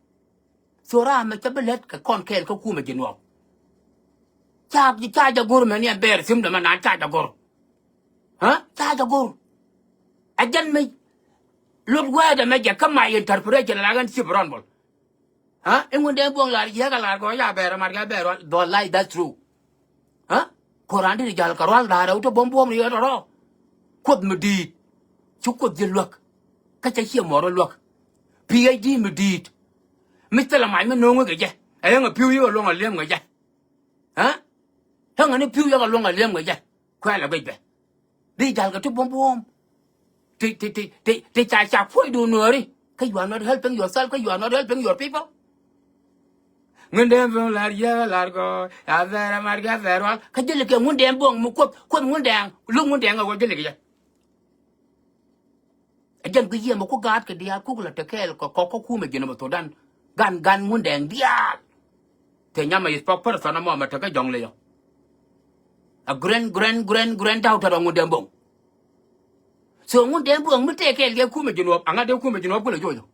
Thok ram mɛ cä bi lät kɛ kɔn kɛɛl kä kumɛ ji̱n ɣɔw. Ca, ca jɛ go̱r mɛ ni ɛ bɛɛr thi̱m dɛ mɛ naan ca jɛ go̱r. Hä? Ca jɛ go̱r. Ɛ jɛn mi lot wɛɛdɛ mɛ jɛ kä my interpretation la ɣän cip rɔn bol. Hä? I̱ Ŋundɛŋ Bo̱o̱ŋ lar jiäk a lar gɔɔ ca bɛɛr ɛ mat kɛ bɛɛr rual. Dhɔl lac, that's true. Hä? Ko̱ran di jal kɛ rual da̱a̱r ɛ wut ɛ buɔ̱m buɔ̱m ni yɔt ɛ rɔ. Kuoth mi di̱i̱t. Ci Kuoth ji̱ luäk. Kä cɛ ciɛ muɔr ɛ luäk. P H D mi di̱i̱t. Mi thilɛ mac mi no̱o̱ŋ kɛ jɛ. Ɛ yäŋ ɛ pi̱w yikɛ luɔ̱ŋ ɛ li̱em kɛ jɛ. Hä? Yäŋ ɛ ni pi̱w yikɛ luɔ̱ŋ ɛ li̱em kɛ jɛ. Kuɛl ɛ guic bɛ. Di jal kɛ ti buɔ̱m buɔ̱m. Ti, ti, ti, ti, ti ca, ca puɔ̱cdu Nuääri. Kä you are not helping yourself, kä you are not helping your people. Ŋundɛŋ Bo̱o̱ŋ lar jiäk lar gɔɔ, a bɛɛr a mat kɛ bɛɛr rual. Kä ji̱ likɛ Ŋundɛŋ Bo̱o̱ŋ mi Kuoth, Kuoth Ŋundɛŋ, luk Ŋundɛŋ a wä ji̱ likɛ jɛ. Ɛ jɛn bi yiëë mɛ ku gaat kɛ diaal kuk la te kɛɛl kɛ kɔk kä kumɛ ji̱n ɛ bä Thudan. Gan, gan Ŋundɛŋ diaal. Te nyamɛ is pɔk pär thɔn ɛmɔ mɛ te kä jɔ̱ŋ leyɔ. A grand, grand, grand, grand daughter ɔ Ŋundɛŋ Bo̱o̱ŋ. So Ŋundɛŋ Bo̱o̱ŋ mi tëë kɛɛl kɛ kumɛ Jinub, aŋa dee kumɛ Jinub kulɛ joc ɔ.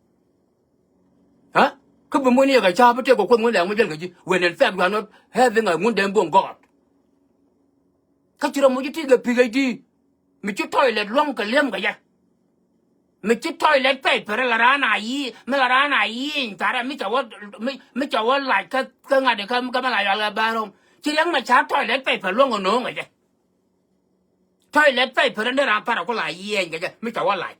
Hä? Kä bi muɔ̱ni yɛ kɛ ca̱a̱p bi tëë kɛ Kuoth Ŋundɛŋ mi jɛl kɛ ji̱. When in fact you are not having a Ŋundɛŋ Bo̱o̱ŋ God. Kä ci rɔ muc i̱ ti kɛ P H D. Mi ci toilet luɔ̱ŋ kɛ li̱em kɛ jɛ. Mi ci toilet paper la raan a yi̱i̱, mi la raan a yi̱i̱ny tharɛ mi ca wä, mi, mi ca wä lac kä, kä ŋa̱t kä, kä mi la yɔal kɛ bathroom. Ci Riɛk Macar toilet paper luɔ̱ŋ kɛ no̱o̱ŋ kɛ jɛ. Toilet paper ni raan parɛ ku la yi̱i̱ny kɛ jɛ mi ca wä lac.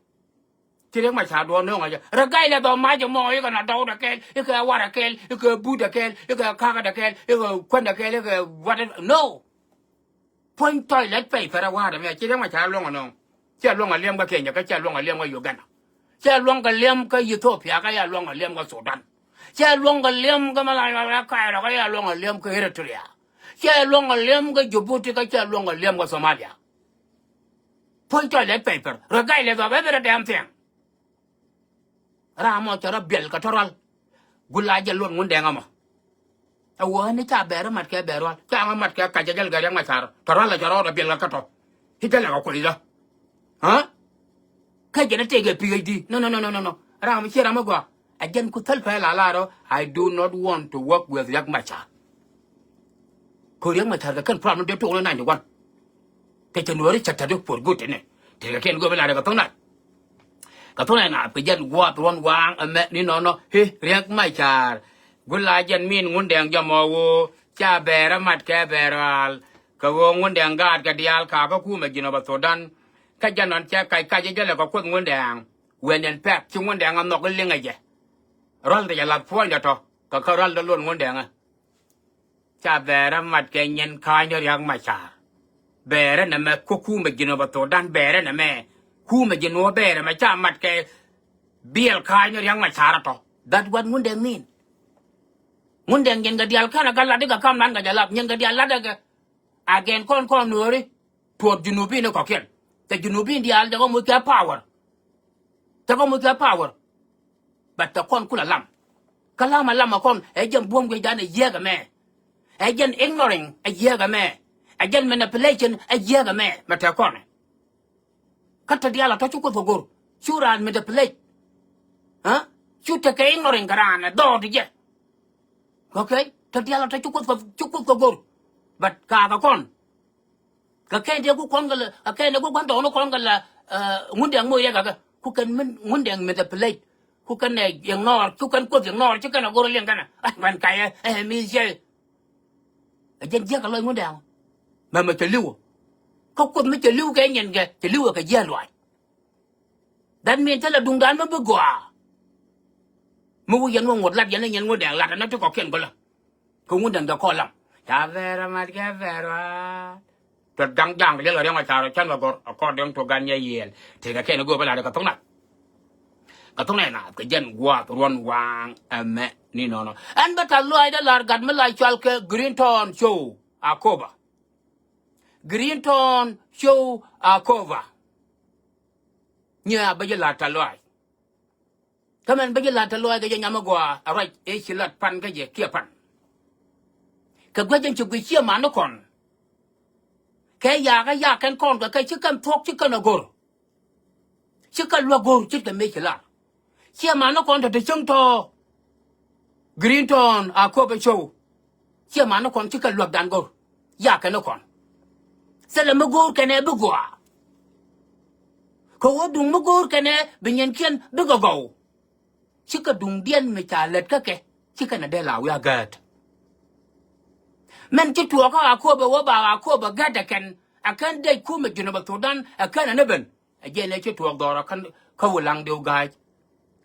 Ci Riɛk Macar duɔ̱ɔ̱r no̱o̱ŋ kɛ jɛ. Rɛ ga̱y lɛ dhɔm mac ɛmɔ ikɛ na dɔwdɛ kɛɛl, ikɛ warɛ kɛɛl, ikɛ buudɛ kɛɛl, ikɛ ka̱kädɛ kɛɛl, ikɛ kuändɛ kɛɛl, ikɛ whatever. No. Puɔ̱ny toilet paper ɛ wa̱a̱t ɛmɛ, ci Riɛk Macar luɔ̱ŋ ɛnɔɔŋ. Cɛ luɔ̱ŋ ɛ liɛm kä Kenya, kä cɛ luɔ̱ŋ ɛ liɛm kä Uganda. Cɛ luɔ̱ŋ kɛ liɛm kä Ethiopia, kä cɛ luɔ̱ŋ ɛ liɛm kä Sudan. Cɛ luɔ̱ŋ kɛ liɛm kä Malaya, kä Cairo, kä cɛ luɔ̱ŋ ɛ liɛm kä Eritrea. Cɛ luɔ̱ŋ ɛ liɛm kä Djibouti, kä cɛ luɔ̱ŋ ɛ liɛm kä Somalia. Puɔ̱ny toilet paper, regardless of every damn thing. Ram mɔ cɛ rɔ biɛl kɛ tɔrɔl. Gula jɛ luɔt Ŋundɛŋ ɛmɔ. Ɛ wä ni ca bɛr mat kɛ bɛr rual. Ca ŋä mat kɛ kac jɛ jɛl kɛ Riɛk Macar. Tɔrɔl ɛ cɛ rɔ rɔ biɛl kɛ tɔ. Ci jɛ lɛ kɛ kuɔc lɔ. Hä? Kä jɛn a tëëkɛ P H D. No, no, no, no, no, no. Ram mi ciɛ ram mi gɔaa. Ɛ jɛn ku thäl pɛl a lar ɔ, I do not want to work with Riek Machar. Kɛ Riek Machar kɛ kɛn problem dee tuɔɔk ni ninety one. Kɛ cɛ nuɔri cɛ tɛt for good ni. Tëëkɛ kɛn go̱o̱p in lar kɛ thoŋ naath. Kɛ thoŋ naath kɛ jɛn gua̱a̱th ruɔ̱n waaŋ ɛmɛ ni nɔnɔ. Hi, Riek Machar. Gula jɛn min Ŋundɛŋ jɔmɔ ɣöö ca bɛɛrɛ mat kɛ bɛɛr ɣaal. Kɛ ɣöö Ŋundɛŋ gaatkɛ diaal kakä kumɛ Jinub Thudan. Kä jɛn nɔn cɛ kac kac jɛ lɛ kɛ Kuoth Ŋundɛŋ. When in fact ci Ŋundɛŋ a nhɔk in liŋɛ jɛ. Rual dee jɛ lath puɔ̱nydɛ tɔ kɛ kä rual dee luɔt Ŋundɛŋä. Ca bɛɛrɛ mat kɛ nyin ka̱a̱cni Riek Machar. Bɛɛrɛ nɛmɛ kä kumɛ Jinub Thudan bɛɛrɛ nɛmɛ. Kumɛ Jinub bɛɛrɛ mɛ ca mat kɛ biɛl ka̱a̱cni Riek Machar a tɔ. That what Ŋundɛŋ mean. Ŋundɛŋ nyin kɛ diaal kɛn a gat lat ikɛ kam nan kɛ jɛ lap nyin kɛ diaal lat ikɛ. Again kɔn kɔn nuɔri. Tuɔɔk Junubin kɔkiɛn. Tɛ Junubin diaal tɛ kɔ muc kɛ power. Tɛ kɔ muc kɛ power. But tɛ kɔn kulɛ lam. Kä lam a lam a kɔn ɛ jɛn buɔ̱m guic dan ɛ yiëëk ɛmɛ. Ɛ jɛn ignoring ɛ yiëëk ɛmɛ. Ɛ jɛn manipulation ɛ yiëëk ɛmɛ mɛ tɛ kɔn. Kä tɔ diaal a tɔ cu Kuoth kɛ go̱r. Cu raan manipulate. Ɛ? Cu tekɛ ignoring kɛ raan ɛ dhɔɔt jɛ. Okay? Tɔ diaal a tɔ cu Kuoth kɛ, cu Kuoth kɛ go̱r. But kakä kɔn. Kɛ kɛn dee ku kɔn kɛ lɛ, kɛ kɛn dee ku gua̱n tɔɔni kɔn kɛ lɛ, ɛ, Ŋundɛŋ moc riɛk kɛ kɛ. Ku kɛn min Ŋundɛŋ manipulate. Ku kɛn ɛ ignore, ku kɛn Kuoth ignore, ci kɛn ɛ go̱r liɛŋ kɛn ɛ. Ɛ, mɛn kayɛ, ɛ, mi ciɛ. Ɛ jɛn jiäk kɛ lɔc Ŋundɛŋ. Mɛmɛ cɛ li̱w. Kä Kuoth mi cɛ li̱w kɛ nyin kɛ, cɛ li̱w kɛ jiäk luaac. That mean thilɛ duŋdan mi bi gɔaa. Mi wä yɛn wä ŋuɔ̱t lat yɛn ni yɛn Ŋundɛŋ lat ɛn ti kɔkiɛn gɔlä. Kɛ Ŋundɛŋ jɛ kɔɔl lam. Ca bɛɛr ɛ mat kɛ bɛɛr waat. Tuɔt gaŋ jaŋ kɛ liɛl kɛ riɛŋ ɔ ca rɔ cän kɛ gɔr according to gan nyɛ yiɛɛl. Tëëkɛ kɛn i̱ go̱o̱p ɛ lat kɛ thok nath. Kɛ thok nath kɛ jɛn gua̱a̱th ruɔ̱n waaŋ ɛmɛ ni nɔnɔ. Ɛn bä ta̱th luaac dee lar gat mi la cɔal kɛ Green Town Show Akoba. Green Town Show Akoba. Nyiɛ a bä ji̱ la̱t tɛ̈th lɔaac. Kä mɛn bä ji̱ la̱t tɛ̈th lɔaac kɛ jɛ nyam mi gɔaa a ruac ëë ci la̱t pan kä jɛ kiɛ pan. Kɛ guic jɛn ci guic ciɛ man ni kɔn. Kɛ yakä yak kɛn kɔn kɛ kɛ ci kɛn thuɔ̱k ci kɛn a go̱r. Ci kɛn luäk go̱r ce̱tkɛ mëë ci lar. Ciɛ man ni kɔn tɔ̱ te cäŋ tɔ̱. Green Town Akoba Show. Ciɛ man ni kɔn ci kɛn luäkdan go̱r. Yak kɛn ni kɔn. Thilɛ mi go̱o̱r kɛnɛ bi gɔaa. Kɛ ɣöö duŋ mi go̱o̱r kɛnɛ bi nyɛnkiɛn bikɛ gɔw. Cikɛ duŋdiɛn mi ca lät kä kɛ cikɛ nɛ dee la wi̱i̱ a gät. Mɛn ci tuɔɔkä Akoba wä ba Akoba gät ɛ kɛn ɛ kɛn dec kumɛ Junub Thudan ɛ kɛn ɛ ni ben. Ɛ jɛn ɛ ci tuɔɔk dhɔrɔ kä, kä Wulaŋ diw ga̱a̱c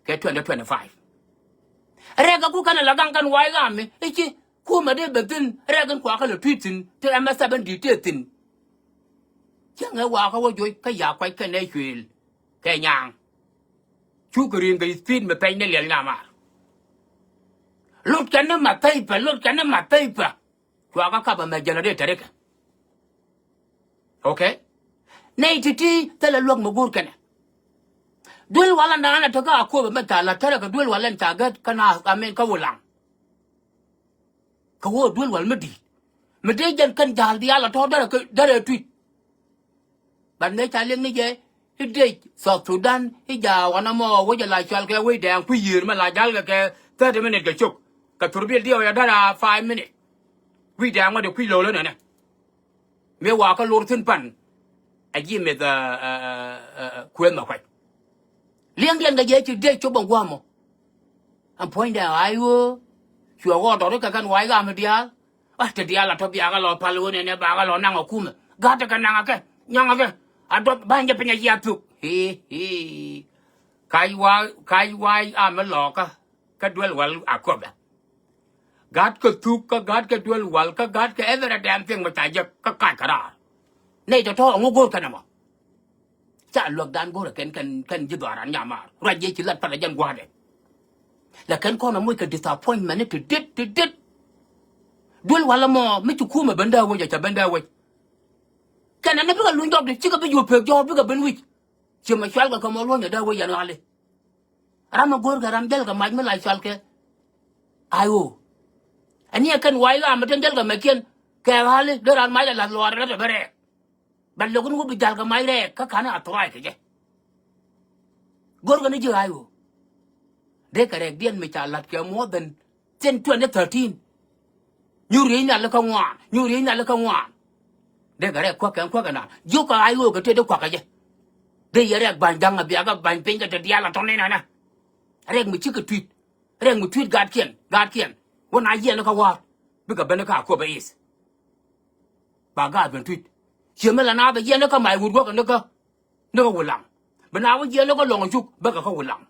kɛ twenty twenty-five. Rɛɛk ɛ ku kɛn ɛ la gaŋ kɛn wa̱i̱ ɣaami i̱ ci kumɛ dee ben thi̱n rɛɛk in kuakä lɛ tui̱t thi̱n ti M S seven D tëë thi̱n. Cäŋ ɛ wakä wä joc kä ya kuac kɛn ɛ cuëël kɛ nyaaŋ. Cukɛ ri̱i̱ŋ kɛ i̱ thi̱i̱t mi pɛny ni liɛl nyamaar. Lot kɛn ni ma pɛy pɛ, lot kɛn ni ma pɛy pɛ. Cuakä kap ɛmɛ generator ikɛ. Okay? Nɛy ti̱ti̱ thilɛ luäk mi go̱o̱r kɛnɛ. Duel walä naan a tekä Akoba mi tha̱a̱ŋ la tärɛ kɛ duel walä in ca gät kä naath amin kä Wulaŋ. Kɛ ɣöö duel wal mi di̱i̱t mi dee jɛn kɛn ja̱a̱l diaal a tɔ̱ derɛ kɛ derɛ tui̱t. But mëë ca liŋ ni jɛ i̱ dec South Sudan i̱ ja̱a̱ wanɛ mɔ wec a la cɔal kɛ wec dɛɛŋ kui̱ yiëër mɛ la ja̱l kɛ kɛ thirty minute kɛ cok kɛ thurbil diɛw ya derɛ a five minute. Kui̱ dɛɛŋ wä dee kui̱ lo̱l ɣän ɛnɛ. Mëë wakä lor thi̱n pan a ji̱ meth, ɛ, ɛ, ɛ, ɛ, kuëth mɛ kuac. Liɛŋdiɛn kɛ jɛ ci dee cop bä gua̱a̱mɔ. Ɛn puɔ̱nydɛ a i̱ ɣöö cuɛ ɣɔɔt tɔ̱ ri kɛ kɛn wa̱i̱ ɣaam diaal. A te diaal a tɔ̱ biakä lɔ pal ɣöö nɛnɛ bakä lɔ naŋ ɛ kumɛ. Ga̱t kɛ naŋ ɛ kɛ nyaŋ ɛ kɛ a duɔth ba̱ny jɛ piny a yiath thuk. Hii, hii. Ka̱c wa̱i̱, ka̱c wa̱i̱ am mi lɔɔkä. Kä duel wal Akoba. Ga̱tkɛ thuk kä ga̱tkɛ duel wal kä ga̱tkɛ every damn thing mi ca jek kä kac kɛ raar. Nɛy tɔ̱tɔ̱ ɛŋu go̱o̱r kɛn ɛmɔ. Ca luäkdan go̱o̱rɛ kɛn kɛn kɛn ji̱ dhɔaaran nyamaar ruac jɛ ci lat palɛ jɛn gua̱a̱dɛ. Lɛ kɛn kɔn ɛmɔ kɛ disappointment ni ti dit ti dit. Duel wal ɛmɔ mi ci kumɛ ben dee wec ɛ ca ben dee wec. Kɛn ɛn bikɛ luny jɔk di cikɛ bi juɔp pek jɔɔk bikɛ ben wi̱c. Ci mɛ cual kɛ kɛ mɔ luɔ̱nyɛ dee wec yɛn ɣali. Ram mi go̱o̱rkɛ ram jälkɛ mac mi la cɔalkɛ I O. Ɛn ni ɛ kɛn wa̱i̱ ɣaam mi tin jälkɛ mɛckiɛn kɛ ɣa̱li dee ran mac ɛ la̱th luaar rɛt ɛ bä rɛɛk. Bɛ lo̱k in wä bi ja̱lkɛ mac rɛɛk kä ka̱n ɛ athɔrac kɛ jɛ. Go̱rkɛ ni ji̱ I O. Dee kɛ rɛkdiɛn mi ca la̱t kɛ more than since twenty thirteen. Nyuur riey nhial kä ŋuan, nyuur riey nhial kä ŋuan. Dee kɛ rɛk kuäk kɛn kuäk kɛ naan. Jiökɛ I O kɛ tëë dee kuakä jɛ. Dee yɛ rɛk ba̱ny ga̱ŋ a biakä ba̱ny piny kɛ te diaal a tɔ̱ ni nɛnɛ. Rɛk mi cikɛ tui̱t. Rɛk mi tui̱t gaatkiɛn, gaatkiɛn. Wä na yiɛn kä wa̱a̱r. Bikɛ ben kä Akobo East. Ba gaat ben tui̱t. Ciɛ mi la naath a yiɛn kä mac wut guäk ni kä, ni kä Wulaŋ. Bi naath wä yiɛn kä Lɔŋ Cuk, bäkɛ kä Wulaŋ.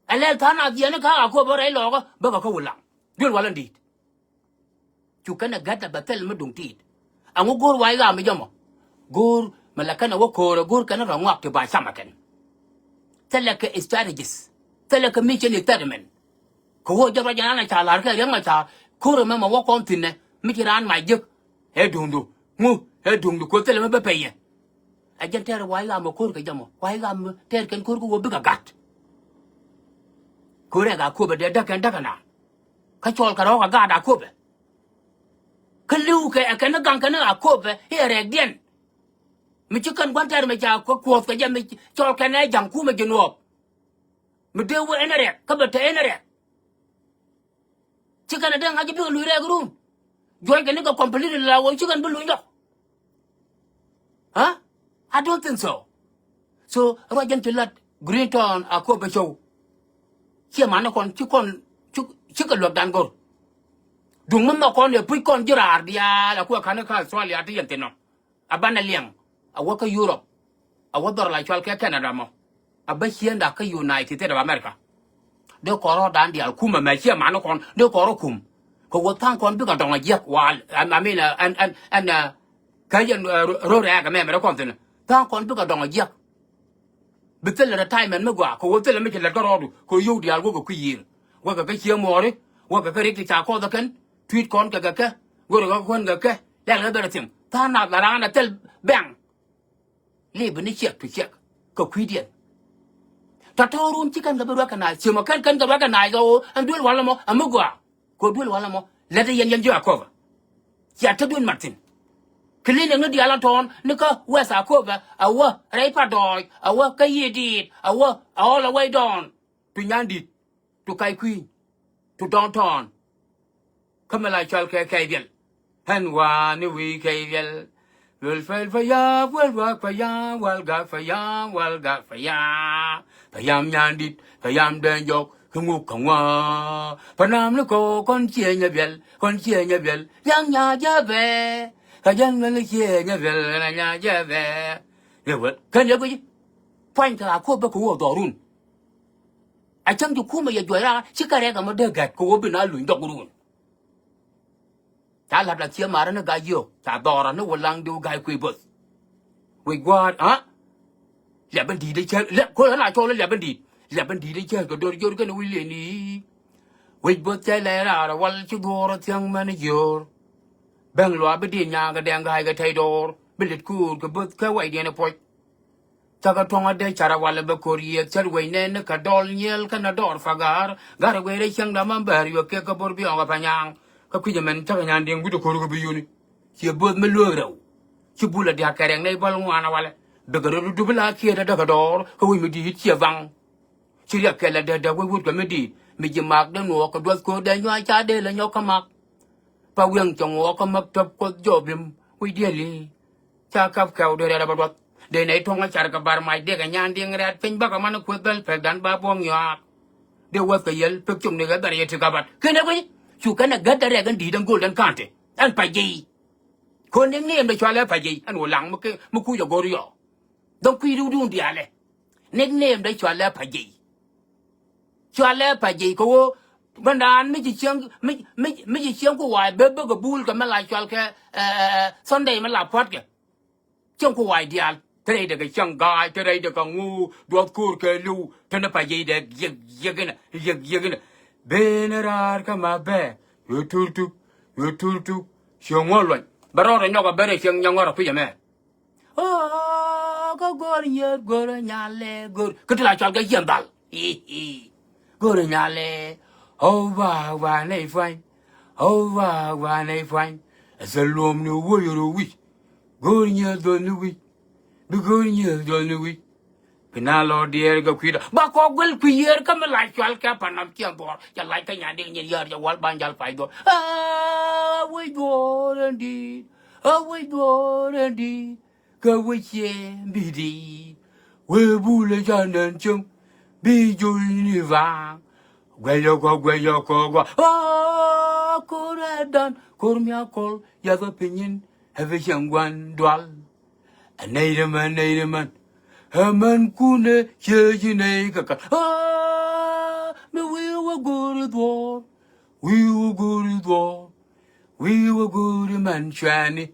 Ɛ lɛl tha̱a̱ŋ naath yiɛn kä Akobo rɛy Lɔɔkä, bäkɛ kä Wulaŋ. Duel walä di̱i̱t. Cu kɛn ɛ gät ɛ bɛ thil mi duŋ ti̱i̱t. Ɛŋu go̱o̱r wa̱i̱ ɣaam mi jɔmɔ? Go̱o̱r mi la kɛn ɛ wä ko̱o̱rɛ go̱o̱r kɛn rɔ ŋɔak ti ba camɛ kɛn. Thilɛ kɛ strategies. Thilɛ kɛ mission statement. Kɛ ɣöö jɛ ruac ɛn an a ca la̱r kɛ riäŋ a ca ko̱r ɛmɛ mɛ wä kɔn thi̱n ɛ mi ci raan mac jek. Ɛ duŋdu ŋu ɛ duŋdu ko̱r thilɛ mi bä pɛyɛ. Ɛ jɛn tɛɛr wa̱i̱ ɣaam ɛ ko̱r kɛ jɛ mɔ wa̱i̱ ɣaam tɛɛr kɛn ko̱r kɛ ɣöö bikɛ gat. Ko̱r ɛ Akobo dee däk kɛn däk ɛna. Kä cɔɔl kɛ rɔɔk ɛ gaat Akobo. Kä li̱w kɛ ɛ kɛn ni gaŋ kɛn ni Akobo i̱ ɛ rɛɛkdiɛn. Mi ci kɛn gua̱n tɛɛr mi ca kuɔth kɛ jɛ mi cɔɔl kɛn ɛ ja̱ŋ kumɛ ji̱ nuɔɔk. Mi dee wä ɛn ɛ rɛk kä bɛ te ɛn ɛ rɛk. Ci kɛn ɛ dee ŋa̱c ji̱ bikɛ luny rɛɛk run. Juɔc kɛ ni kɛ completely la wä ci kɛn bi luny dɔk. Huh? I don't think so. So ruac jɛn ci lat Green Town Akobo Cɔw. Ciɛ man ni kɔn ci kɔn ci kɛ luäk dan go̱r. Duŋ mi mɛ kɔn yɛ puc kɔn ji̱ raar diaal a kuɛ ka̱n ni kä Australia ti yɛn thin nɔ. A banɛ liɛŋ a wä kä Europe. A wä dhɔr la cual kɛ Canada mɔ. A bä ciënda kä United States of America. Dee kɔrɔ dan diaal kumɛ mɛ ciɛ man kɔn dee kɔrɔ kum. Kɛ wä tha̱a̱ŋ kɔn bikɛ dɔŋ a jiäk wal I mean ɛn ɛn ɛn kä yɛn ro̱r ɛɛk ɛmɛ mɛ dee kɔn thin tha̱a̱ŋ kɔn bikɛ dɔŋ a jiäk. Bi thilɛ retirement mi gɔaa kɛ wä thilɛ mi ci lät kä rɔɔdu kɛ yio̱w diaal wä kɛ kui̱ yiëër. Wä kɛ kä cië muɔɔri wä kɛ kä rik ti ca kɔth ɛ kɛn. Tui̱t kɔn kɛ kɛ kɛ go̱rɛ kɛ kuän kɛ kɛ lɛl kɛ bɛrɛ thiŋ tha̱a̱ŋ nath la raan ɛ thil bɛŋ. Libi ni ciɛk tu ciɛk kɛ kui̱diɛn. Tɔ̱tɔ̱ run ci kɛn kɛ bi ruac kɛ naath ciemɔ kɛn kɛn kɛ ruac kɛ naath kɛ ɣöö ɛn duel walä mɔ ɛn mi gɔaa. Kɛ duel walä mɔ lät yɛn yɛn ji̱ Akobo. Cia te duel mat thi̱n. Clinic ni diaal ɛn tɔ̱ɔ̱n ni kä West Akobo a wä rɛy Padɔɔc a wä kä Yiëë Diit a wä a all the way down to Nyandit to Ka̱i̱ Kui̱ny to downtown. Kä mi la cɔal kɛ Kɛy Biɛl. Ɣän wa̱a̱ ni wi̱i̱ Kɛy Biɛl. Luel pɛl payam wal wak payam wal gak payam wal gak payam. Payam Nyandit payam Dɛŋ Jɔk kä ŋuk kä ŋua̱a̱. Payam ni kɔk kɔn ciɛ nyɛ biɛl kɔn ciɛ nyɛ biɛl. Yaŋ nya jɛ bɛ. Kä jɛn mɛn ciɛ nyɛ biɛl kä nya jɛ bɛ. Lɛ wä kɛn yɛ guic. Pua̱ny kɛ Akobo kɛ wä dhɔrun. A cäŋ ti kumɛ yɛ juɔc raar ci kɛ rɛk ɛmɔ dee gɛ̈t kɛ wä bi na luny dɔk run. Ca la̱t a thiee marä ni ga̱ yio̱o̱k ca dhɔrä ni wä laŋ diw ga̱ kui̱ bo̱th. Wec gua̱a̱r ɣä. Liap in di̱i̱t in cäät liap ko̱r ɣä na cɔl in liap in di̱i̱t liap in di̱i̱t in cäät kɛ do̱r jor kɛn wi̱c lieni. Wec bo̱th cä lɛ raar wal ci guɔ̱ɔ̱r thiäŋ män jiöör. Bäŋ luaak bi di̱i̱t nyaak kɛ dɛŋ ga̱a̱c kɛ tɛy do̱r bi lit kuur kɛ bo̱th kä wacdiɛn i̱ puɔ̱c. Cakɛ tuɔ̱ŋ adɛ carɛ walɛ bɛ ko̱r yiëëth cät wec nɛn ni kɛ dɔl nyiël kɛnɛ dɔɔr paga̱a̱r. Ga̱r wec rɛy cäŋ dama bäär yuɔk kiɛ kä bo̱r biɔɔŋ ɛ Panyaŋ. Kä kui̱c ɛmɛn cakɛ nyan diɛŋ gui̱t ɛ ko̱r kɛ bi yuni. Ciɛ bööth mi lueek rɛw. Ci bulɛ dia̱a̱k kɛ rɛŋ nɛy bäl ŋuan ɛ walɛ. Bikɛ rɔ dup la kiɛt ɛ däk ɛ dɔɔr kä wec mi di̱i̱t ciɛ baŋ. Ci riɛk kɛl ɛ däk däk wec wut kɛ mi di̱i̱t mi ji̱ mak dee nuɔɔk kɛ duɔth ko̱r dee nyuac ca dee lɛ nyɔk kä mak. Pa wiɛŋ cɛ ŋuɔɔk kä mäk täp kuɔth jɔɔp lim wi̱c diɛli. Ca kap kɛw dee rɛl ɛ bä duɔth dee nɛy tuɔ̱ŋ ɛ car kɛ bar mac dee kɛ nyan diŋ rɛɛt piny bäkɛ man kueth bäl pekdan ba buɔ̱ŋ nyuaak. Dee wäth kɛ yɛl pek com ni kɛ dhar yɛ ti kapat kɛn ɛ guic. Cu kɛn ɛ gät dee rɛk ɛn di̱i̱t ɛn go̱o̱l ɛn ka̱n te ɛn pa ji̱. Ko̱n nickname dee cualɛ pa ji̱ ɛn wä laŋ mi kuc ɛ go̱r yɔɔ. Dhɔ̱ŋ kui̱ riwdun diaalɛ. Nickname dee cualɛ pa ji̱. Cualɛ pa ji̱ kɛ ɣöö bändan mi ci cieŋ mi mi mi ci cieŋ ku wa̱a̱ bek bek kɛ bul kɛ mi la cual kɛ Sunday mi la pua̱tkɛ. Cieŋ ku wa̱a̱ diaal te rɛy dee kɛ cieŋ ga̱a̱c te rɛy dee kɛ ŋu duɔth ko̱o̱r kɛ li̱w te ni pa ji̱ dee yiek yiek inɛ yiek yiek inɛ. Ben raar kä ma bɛ yo̱ tur tuk yo̱ tur tuk. Cieŋ ŋuɔ̱t luɔny bɛ rɔɔdɛ nyɔk a ben rɛ cieŋ nyɛ ŋuɔ̱t a kui̱c ɛmɛ. Kä go̱r nyieet go̱r nyalɛ go̱r kä ti la cɔal kɛ ciɛn dhal. Go̱r nyalɛ. Ɣɔw ba ba nɛy puany. Ɣɔw ba ba nɛy puany. Ɛ thil luɔm ni woc rɔ wi̱c. Go̱r nyieet dhɔl ni wi̱c. Bi go̱r nyieet dhɔl ni wi̱c. Pinalo diɛɛr kɛ kui̱dɔ ba kɔ guil kui̱ yiër kä mi lac cual kɛ panɔm ciɛ dhuɔr. Cɛ lac kä nyan dik nyin yäär cɛ wal ban jal pay dhuɔr. A wec dhuɔr ɛn di̱i̱t. A wec dhuɔr ɛn di̱i̱t. Kä wec ciɛ bi di̱i̱t. Wee bulɛ ca nɛn cieŋ bi jol ni va̱a̱ŋ. Guɛcä kɔ guɛcä kɔ gua. A ko̱r ɛ dan ko̱r mi a kɔl yath ɔ pinyin. Ɛ bi cieŋ gua̱n dual. Ɛ nɛy ri män, nɛy ri män. Ɛ män kunɛ ciɛ ji̱ nɛy kɛ kal. Aa, mi wi̱i̱ wä go̱o̱ri dhuɔ̱ɔ̱r. Wi̱i̱ wä go̱o̱ri dhuɔ̱ɔ̱r. Wi̱i̱ wä go̱o̱ri män cuɛɛni.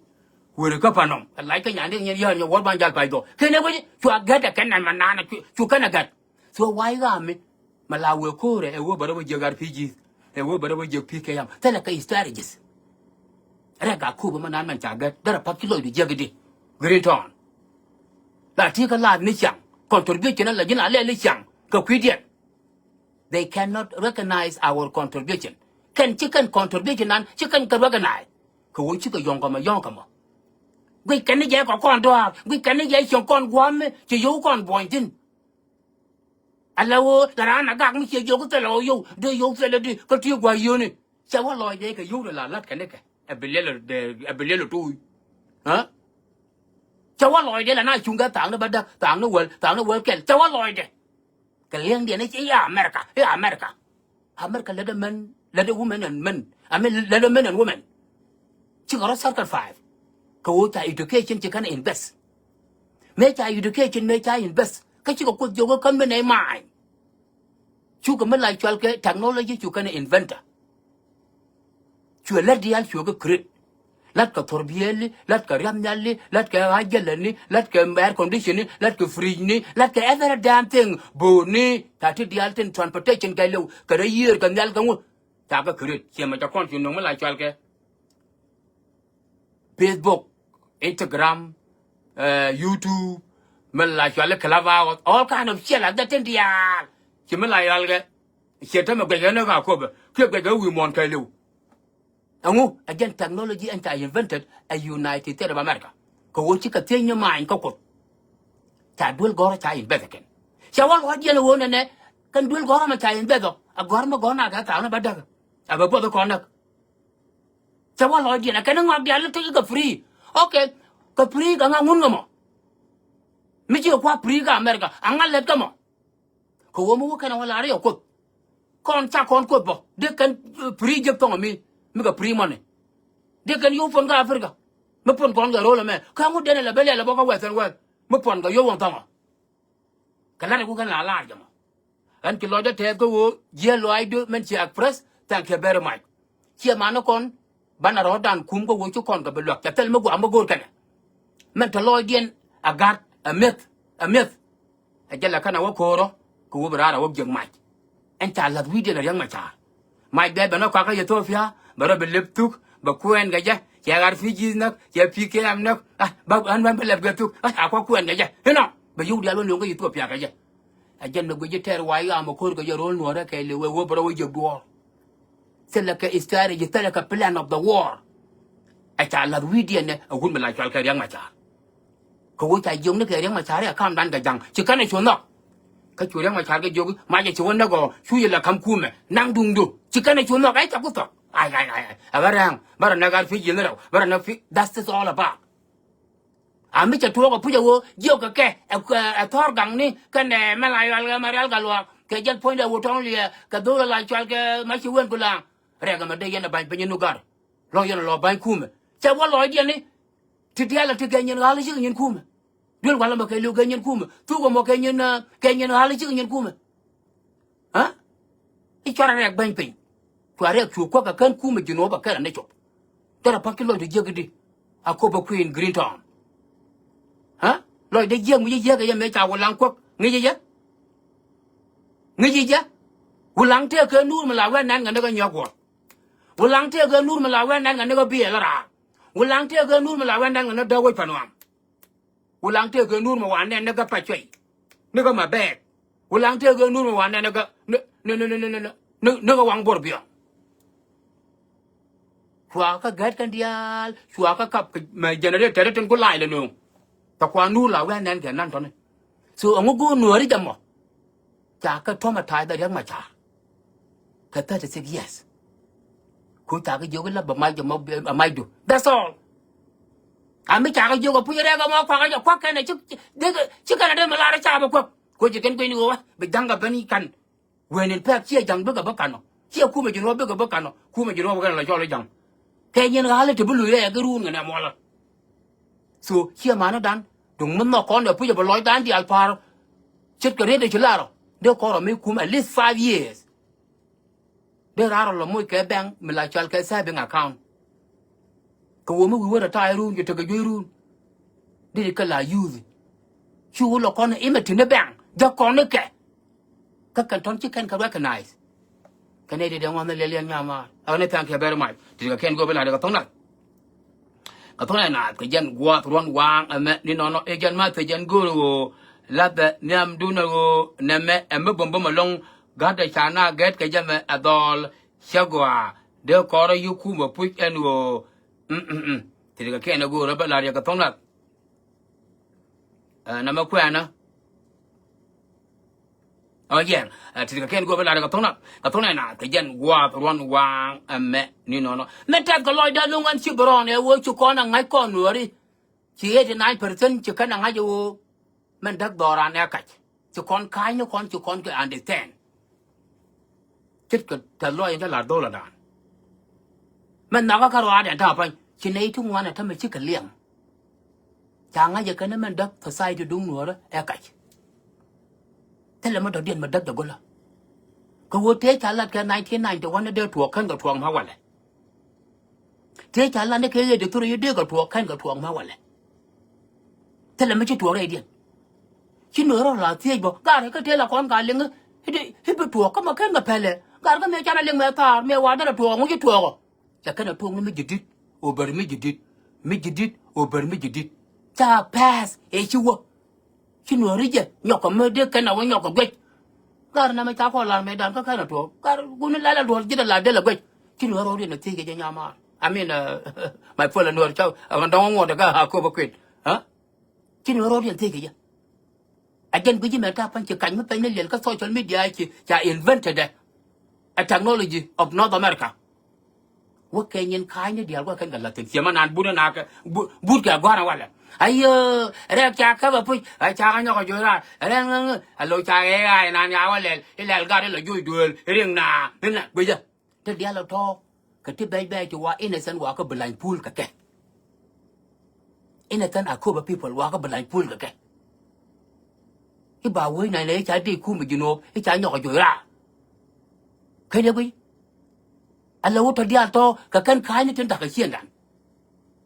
Weri kä panɔm. Ɛ lac kä nyandɛ nyɛn yäär nyɛ wäl ban jal pay dhɔ. Kɛn ɛ wec cua gɛt ɛ kɛn nɛn mɛ naan ɛ cu kɛn ɛ gɛt. So why ɣaami mɛ la wee ko̱o̱rɛ ɛ wee bɛ rɛ wä jiäk R P Gs. Ɛ wee bɛ rɛ wä jiäk P K M. Thilɛ kɛ strategies. Rɛk a kup mɛ naan mɛn ca gɛt derɛ pa̱k ci lɔcdu jiäk di. Green Town. La ti kä laat ni ciaŋ. Contribution la ji̱n a lɛl ni ciaŋ kɛ kui̱diɛn. They cannot recognize our contribution. Kɛn ci kɛn contribution nan ci kɛn kɛ recognize. Kɛ wä cikɛ yɔ̱ŋ kɛ mɔ yɔ̱ŋ kɛ mɔ. Guic kɛn ni jɛ kɛ kɔn dɔaar guic kɛn ni jɛ cieŋ kɔn gua̱a̱m mi ci yio̱w kɔn buɔ̱ny thi̱n. Ala ɣöö la raan a gak mi ciɛ jiök thilɛ ɣöö yio̱w dee yio̱w thilɛ di kä ti gua̱a̱ yio̱ni. Cɛ wä lɔcdɛ kɛ yio̱w de la la̱t kɛ nikɛ. Ɛ bi liɛl ɛ bi liɛl ɛ tuuc. Ɛ cɛ wä lɔcdɛ la na cuŋ kɛ thaakni bä däk thaakni wäl thaakni wäl kɛl cɛ wä lɔcdɛ. Kɛ liɛŋdiɛn i̱ ya America i̱ America. America lätdɛ män lätdɛ women and men. I mean lätdɛ men and women. Cikɛ rɔ sacrifice. Kɛ ɣöö ca education ci kɛn invest. Mëë ca education mëë ca invest kä cikɛ kuoth jiök kä mɛn ɛ maany. Cukɛ mi la cual kɛ technology cukɛ ni inventor. Cuɛ lät diaal cuɛ kɛ create. Latkɛ thor biɛɛli, latkɛ riath nhiali, latkɛ ɣa̱c jälɛni, latkɛ air condition ni, latkɛ fridge ni, latkɛ every damn thing. Bo̱o̱ni ca ti diaal tin transportation kɛ liw kɛ rɛ yiëër kɛ nhial kɛ ŋu. Ca kɛ create ciɛ mɛ ca kɔn ci no̱ŋ mi la cual kɛ Facebook, Instagram, YouTube, mi la cuali Clubhouse, all kind of shit like that tin diaal. Ci mi la yɔal kɛ ciɛ tämɛ guɛc kɛ ni ka kopɛ kiɛ guɛc kɛ wi̱i̱ muɔ̱ɔ̱n kɛɛliw. Ɛŋu ɛ jɛn technology ɛn ca invented ɛ United States of America. Kɛ ɣöö ci kɛ thiec ni maany kä Kuoth. Ca duel gɔ̱rä ca invest kɛn. Ca wä luɔ̱c diɛn ɣöö nɛnɛ kɛn duel gɔ̱rä mɛ ca invest ɔ ɛ gɔ̱rä mɛ gɔ̱rä nakɛ thaakni bä däk. Ɛ bɛ buɔth kɔn näk. Cɛ wä lɔcdiɛn ɛ kɛn ŋɔak diaal tek kɛ free. Okay. Kɛ free kɛ ŋa ŋun ŋä mɔ? Mi ci kɛ kua free kä America aŋa lɛt kä mɔ. Kɛ wä mi wä kɛn ɛ wä la̱r yɛ Kuoth. Kɔn ca kɔn Kuoth bɔ dee kɛn free jek thɔŋ mi mi kɛ free money. Dee kɛn yow puɔn kä Africa. Mi puɔn kɔn kɛ ro̱l ɛmɛ kä ŋut den ɛ lɛ ben lɛ lɛ bɔ kä Western world mi puɔn kɛ yow wɔŋ thɔŋɔ. Kɛ la̱t ɛ ku kɛn la la̱r jɛ mɔ. Ɣän ci lɔcdä tɛth kä ɣöö jiɛ lɔaacdu mɛn ci express. Thank you very much. Ciɛ man ni kɔn banɛ rɔ̱dan kum kä ɣöö ci kɔn kɛ bi luäk cɛ thil mi guam mi go̱o̱r kɛnɛ. Mɛn te lɔcdiɛn a gat a mi̱eth a mi̱eth. Ɛ jɛ lɛ kɛn a wä ko̱o̱rɔ kɛ ɣöö bi raar a wä jiäk mac. Ɛn ca la̱th wi̱i̱diɛn a Riɛk Macar. Mac bɛ bɛ nɔ kɔakä Ethiopia bɛ rɔ bi lep thuk bɛ kuɛɛn kɛ jɛ. Cɛ ɣar Fiji näk cɛ P K M näk. Bä ɛn bä lɛp kɛ thuk a kuɛ kuɛɛn kɛ jɛ inɔ bɛ yio̱w diaal wä nööŋ kä Ethiopia kɛ jɛ. Ɛ jɛn mi guic ji̱ tɛɛr wa̱i̱ ɣaam ɛ ko̱r kɛ jɛ ro̱l nuɔ̱ɔ̱rä kɛ li̱w ɛ wee bɛ rɔ wä jiäk duɔ̱ɔ̱r. Thilɛ kɛ strategy thilɛ kɛ plan of the war. Ɛ ca la̱th wi̱i̱diɛn ɛ wut mi la cual kɛ Riɛk Macar. Kɛ wee ca jiök ni kɛ Riɛk Macar ɛ kamdan kɛ ja̱ŋ ci kɛn ɛ cu nhɔk. Kä cu Riɛk Macar kɛ jiök mac ɛ ci wä näk ɔ cu yɛ la ka̱m kumɛ naŋ duŋdu ci kɛn ɛ cu nhɔk ɛ ca ku thɔk. Ai ai ai ɛ bä rɛ̈ŋ bä rɔ näk ar pi̱c yi̱n rɛw bä rɔ näk pi̱c. That's it all about. A mi cɛ tuɔɔk ɛ puc ɛ ɣöö jiök kɛ kɛ ɛ thɔ̱ɔ̱r gaŋni kɛnɛ mɛ la yɔal kɛ mɛ rial kɛ luaak kɛ jɛl puɔ̱nydɛ ɣöö tɔ̱ŋ liɛ kɛ dho̱l ɛ la cual kɛ ma ci wen ku laaŋ. Rɛɛk ɛmɛ dee yɛn ɛ ba̱ny piny in nugar lɔ̱ŋ yɛn ɛ lɔ ba̱ny kumɛ. Cɛ wä lɔɔcdiɛn ni ti diaal ɛ ti kɛ nyin ɣa̱l cikɛ nyin kumɛ. Duel wal ɛmɔ kɛ li̱w kɛ nyin kumɛ thuk ɛmɔ kɛ nyin kɛ nyin ɣa̱l cikɛ nyin kumɛ. Aa i̱ cuarɛ rɛɛk bäny piny. Cua rɛɛk cu kuäk kɛ kän kumɛ ji̱ nuɔ̱ɔ̱p ɛ kɛn ɛ ni cop. Derɛ pa̱k ci lɔcdɛ jiäk i̱di a köp ɛ kui̱n Green Town. Aa lɔcdɛ jiäk mi ci jiäk ɛ yɛ mëë ca wä laŋ kuäk ŋi̱ci jɛ. Ŋi̱ci jɛ. Wä laŋ tëëk kɛ nuur mi la wɛn nɛn kɛ ni kä nyɔ̱k wuɔ̱t. Wä laŋ tëëk kɛ nuur mi la wɛn nɛn kɛ ni kä biɛɛl raar. Wä laŋ tëëk kɛ nuur mi la wɛn nɛn kɛ ni däk wec panuam. Wulaŋ tëëkɛ nuur mi wanɛ ni kä Pacuɛy ni kä Mabɛɛk. Wulaŋ tëëkɛ nuur mi wanɛ ni kä ni ni ni ni ni ni ni kä Waŋ Bor Biɔ̱ɔ̱ŋ. Cua kä gɛ̈t kɛn diaal cua kä kap mɛ generator tin ku lac lɛ nööŋ. Tɛ kua nuur la wee nɛn kɛ nan tɔni. So ɛŋu go̱o̱r Nuääri jɛ mɔ? Ca kɛ traumatize bɛ Riek Machar kɛ thirty six years. Ku ca kɛ jiök la bɛ mac jɛ mɔ, bɛ mac du. That's all. Ami ca kɛ jiök ɛ puc rɛɛk ɛmɔ kuak, kuak kɛn ɛ ci, ci, dee kɛ, ci kɛn ɛ dee mi lar ca bɛ kuak. Ku ci kɛn kueni ɣöö wä bi ja̱ŋ kɛ ben i̱ kan. Wen in pɛp ciɛ ja̱ŋ bikɛ bä kanɔ. Ciɛ kumɛ ji̱ nuɔ̱ɔ̱p bikɛ bä kanɔ. Kumɛ ji̱ nuɔ̱ɔ̱p kɛn la cɔl i̱ ja̱ŋ. Kɛ nyin ɣa̱l i̱ ti bi luc rɛɛk i̱ ruun ŋɛ nɛ muɔlä. So ciɛ manidan duŋ mi nhɔk kɔn ɛ puc ɛ bɛ lɔcdan diaal pa̱a̱r. Ce̱tkɛ riet ɛ ci lar ɔ dee kɔn rɔ mi kum at least five years. Dee raar ɔ lɔ moc kɛ bank mi la cɔal kɛ saving account. Kɛ wä mi wi̱i̱ wä retire run, jɛ tekɛ juey run. Dee kɛ la use. Cu wä lɔ kɔn imɛ ti ni bank jɛ kɔn ni kɛ. Kä kɛn tɔn ci kɛn kɛ recognize. Kɛn ɛ dee dee ŋuan ni liɛl yɛn nyamaar. Ɛ ni thank you very much. Ti kɛ kɛn go̱o̱p ila dee kɛ thoŋ nath. Kɛ thoŋ nath kɛ jɛn gua̱a̱th ruɔ̱n waaŋ ɛmɛ ni nɔnɔ ɛ jɛn ma thɛ jɛn go̱o̱r ɣöö lathɛ nhiamdun ɛ ɣöö nɛmɛ ɛmɛ bämbäm ɛlɔ̱ŋ. Ga̱tdɛ ca na gɛt kɛ jɛ mɛ ɛ dhɔl cɛ gɔaa dee kɔrɛ yi kumɛ puc ɛn ɣöö. Mm, mm, mm. Ti kɛ kɛn ɛ go̱o̱r ɛ bä lar yɛ kɛ thoŋ nath. Ɛ, nɛmɛ kuɛɛnä. Ɔ yɛn, ɛ, ti kɛ kɛn go̱o̱r bä lar kɛ thoŋ nath, kɛ thoŋ nath kɛ jɛn gua̱a̱th ruɔ̱n waaŋ ɛmɛ ni nɔnɔ. Mɛ tɛth kɛ lɔcdä lo̱ŋ ɛn ci bɛ rɔɔn ɛ wee ci kɔn ɛ ŋa̱c kɔn Nuääri. Ci eighty nine percent ci kɛn ɛ ŋa̱c ɛ wee. Mɛn däk dhɔran ɛ kac. Ci kɔn ka̱a̱cni kɔn ci kɔn kɛ understand. Ce̱tkɛ tɛth lɔc in te lar dho̱lä dan. Mɛn nhɔakä kä ruaadɛ ta̱a̱ pa̱ny ci nɛy ti ŋuan ɛ tämɛ cikɛ liɛŋ. Ca ŋa̱c ɛ kɛn mɛn däk society duŋ Nuäärä ɛ kac. Thilɛ mi dɔ̱diɛn mi däk jɛ gölä. Kɛ ɣöö tëë ca lat kɛ nineteen ninety one ni dee tuɔɔk kɛn kɛ tuɔɔk ma walɛ. Tëë ca lat ni kɛ ɣet di thurɛ yi dee kɛ tuɔɔk kɛn kɛ tuɔɔk ma walɛ. Thilɛ mi ci tuɔɔk rɛydiɛn. Ci Nuäärä la thiec bä gaarkɛ kä tëë la kɔn ka liŋ i̱ bi tuɔɔk kä ma kɛn kɛ pɛlɛ. Gaarkɛ mëë canɛ liŋ mɛ thaar mëë wa derɛ tuɔɔk ŋu ci tuɔɔk ɔ. Ca kɛn a tuɔɔk ni mi ji̱ di̱t, over mi ji̱ di̱t, mi ji̱ di̱t, over mi ji̱ di̱t. Ca pass ëë ci wä. Ci Nuääri jɛ nyɔk kɛ mi dee kɛn a wä nyɔk kɛ guec. Gar nɛmɛ ca kɔn lar mëëdan kä kɛn a tuɔɔk. Gar guni lɛl a duɔl ji̱t a la del a guec. Ci Nuäär rɔɔdiɛn a thiec kɛ jɛ nyamaar. I mean, uh, my fellow Nuäär ca, uh, dɔŋ ŋuɔt kä a köp a kuet. Huh? Ci Nuäär rɔɔdiɛn thiec kɛ jɛ. A jɛn gui̱ci mɛ ta̱a̱ pa̱ny ci kac mi pɛny ni liɛl kä social media ci ca invented ɛ. A technology of North America. Wä kɛ nyin ka̱a̱cni diaal wä kɛn kɛ la̱th thi̱n ciɛ ma naan but ni nakä but kɛ gua̱n a walɛ. Ayö rɛk ca käp a puc a ca kä nyɔk a joc raar rɛk ŋäŋä a lo̱c ca ɣɛɛ ɣa̱a̱c naan ya wä lɛl ilɛl gat ilɛ joc duëël riŋ naa. Inɛ guicä ti diaal a tɔ̱ kɛ ti bɛc bɛc ti wa innocent wa kä bi lany puul kɛ kɛ. Innocent a köpä people wa kä bi lany puul kɛ kɛ. I̱ ba wec naan lɛ i̱ ca dee kum i̱ ji̱ nuɔɔp i̱ ca nyɔk a joc raar. Keny ɛ guiy. Ala wä tɔ diaal tɔ kɛ kɛn ka̱a̱cni tin ta̱kɛ ciëŋdan.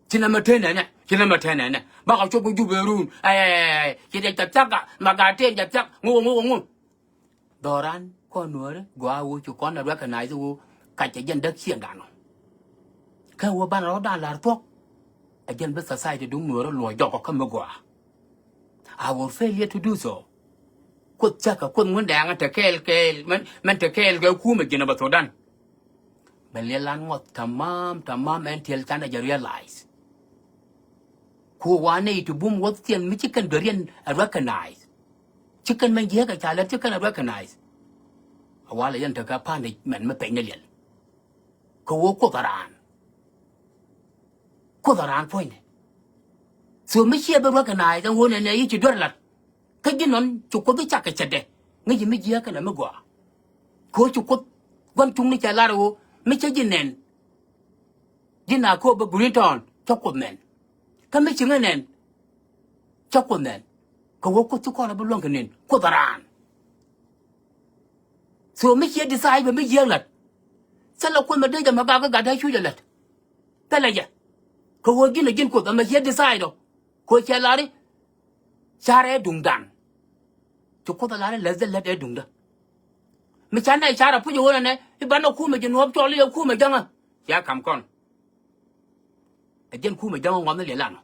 Ci nɛmɛ te nɛnɛ, ci nɛmɛ te nɛnɛ. Bakɔ cop kɛ jup ëë run. Ɛ, ci dee ca thia̱k ka ma gaa ten ca thia̱k ŋu ŋu ŋu. Dhɔran kɔn Nuääri gɔaa wä ci kɔn ɛ recognize wä kac ɛ jɛn däk ciëŋdan ɔ. Kä wä banɛ rɔ̱dan la̱r thuɔ̱k. Ɛ jɛn bi society duŋ Nuääri luɔc jɔkɔ kä mi gɔaa. Our failure to do so. Kuoth cäkä kuoth ŋun dɛɛŋä te kɛɛl kɛɛl mɛn, mɛn te kɛɛl kɛ kumɛ ji̱n ɛ bɛ thokdan. Bɛ liɛl an ŋuɔth tamam tamam ɛn tiɛl canɛ jɛ realize. Ku wa nɛy ti bum wuɔth thiɛn mi ci kɛn dɔ̱riɛn ɛ recognize. Ci kɛn mɛn jiääk ɛ ca lɛt ci kɛn ɛ recognize. A walɛ yɛn tekɛ pa̱n i̱ mɛn mi pɛny ni liɛl. Kɛ ɣöö kuoth a raan. Kuoth a raan puɔ̱nydɛ. So mi ciɛ bi recognize ɛn ɣöö nɛnɛ yi ci duer lat. Kä ji̱ nɔn ci kuoth i̱ cak kɛ cɛtdɛ ŋäc ji̱ mi jiääk kɛnɛ mi gɔaa. Kɛ ɣöö ci kuoth gua̱n cuŋni cɛ lar ɣöö mi cä ji̱ nɛn. Ji̱ na kööp bä Green Town cä kuoth nɛn. Kä mi ci ŋä nɛn cä kuoth nɛn. Kɛ ɣöö kuoth ci kɔn a bi luäŋ kɛ nɛn kuoth a raan. So mi ciɛ decide bɛ mi jiääk la̱t. Thilɛ kuoth mɛ dee jɛ mɛ gak kä gat dee cuc ɛ la̱t. Thilɛ jɛ. Kɛ ɣöö ji̱n ɛ ji̱n kuoth ɛmɛ ciɛ decide ɔ. Kɛ ɣöö cɛ lar i̱ carɛ duŋdan. Ci kuoth ɛ lar i̱ läth dee la̱t ɛ duŋdä. Mi ca nɛ car ɛ puc ɛ ɣöö nɛnɛ i̱ banɛ kumɛ ji̱ nuɔ̱ɔ̱p cɔl i̱ ɛ kumɛ jäŋä. Cia ka̱m kɔn. Ɛ jɛn kumɛ ja̱ŋ ŋuɔ̱th ni liɛl anɔ.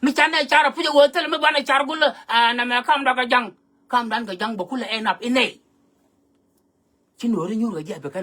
Mi canɛ car a puc a ɣöö thilɛ mi banɛ car gulä a nɛmɛ kamdan kɛ ja̱ŋ. Kamdan kɛ ja̱ŋ bɛ kulɛ end up i̱ nɛy. Ci Nuääri nyuur kɛ jɛ bi kɛn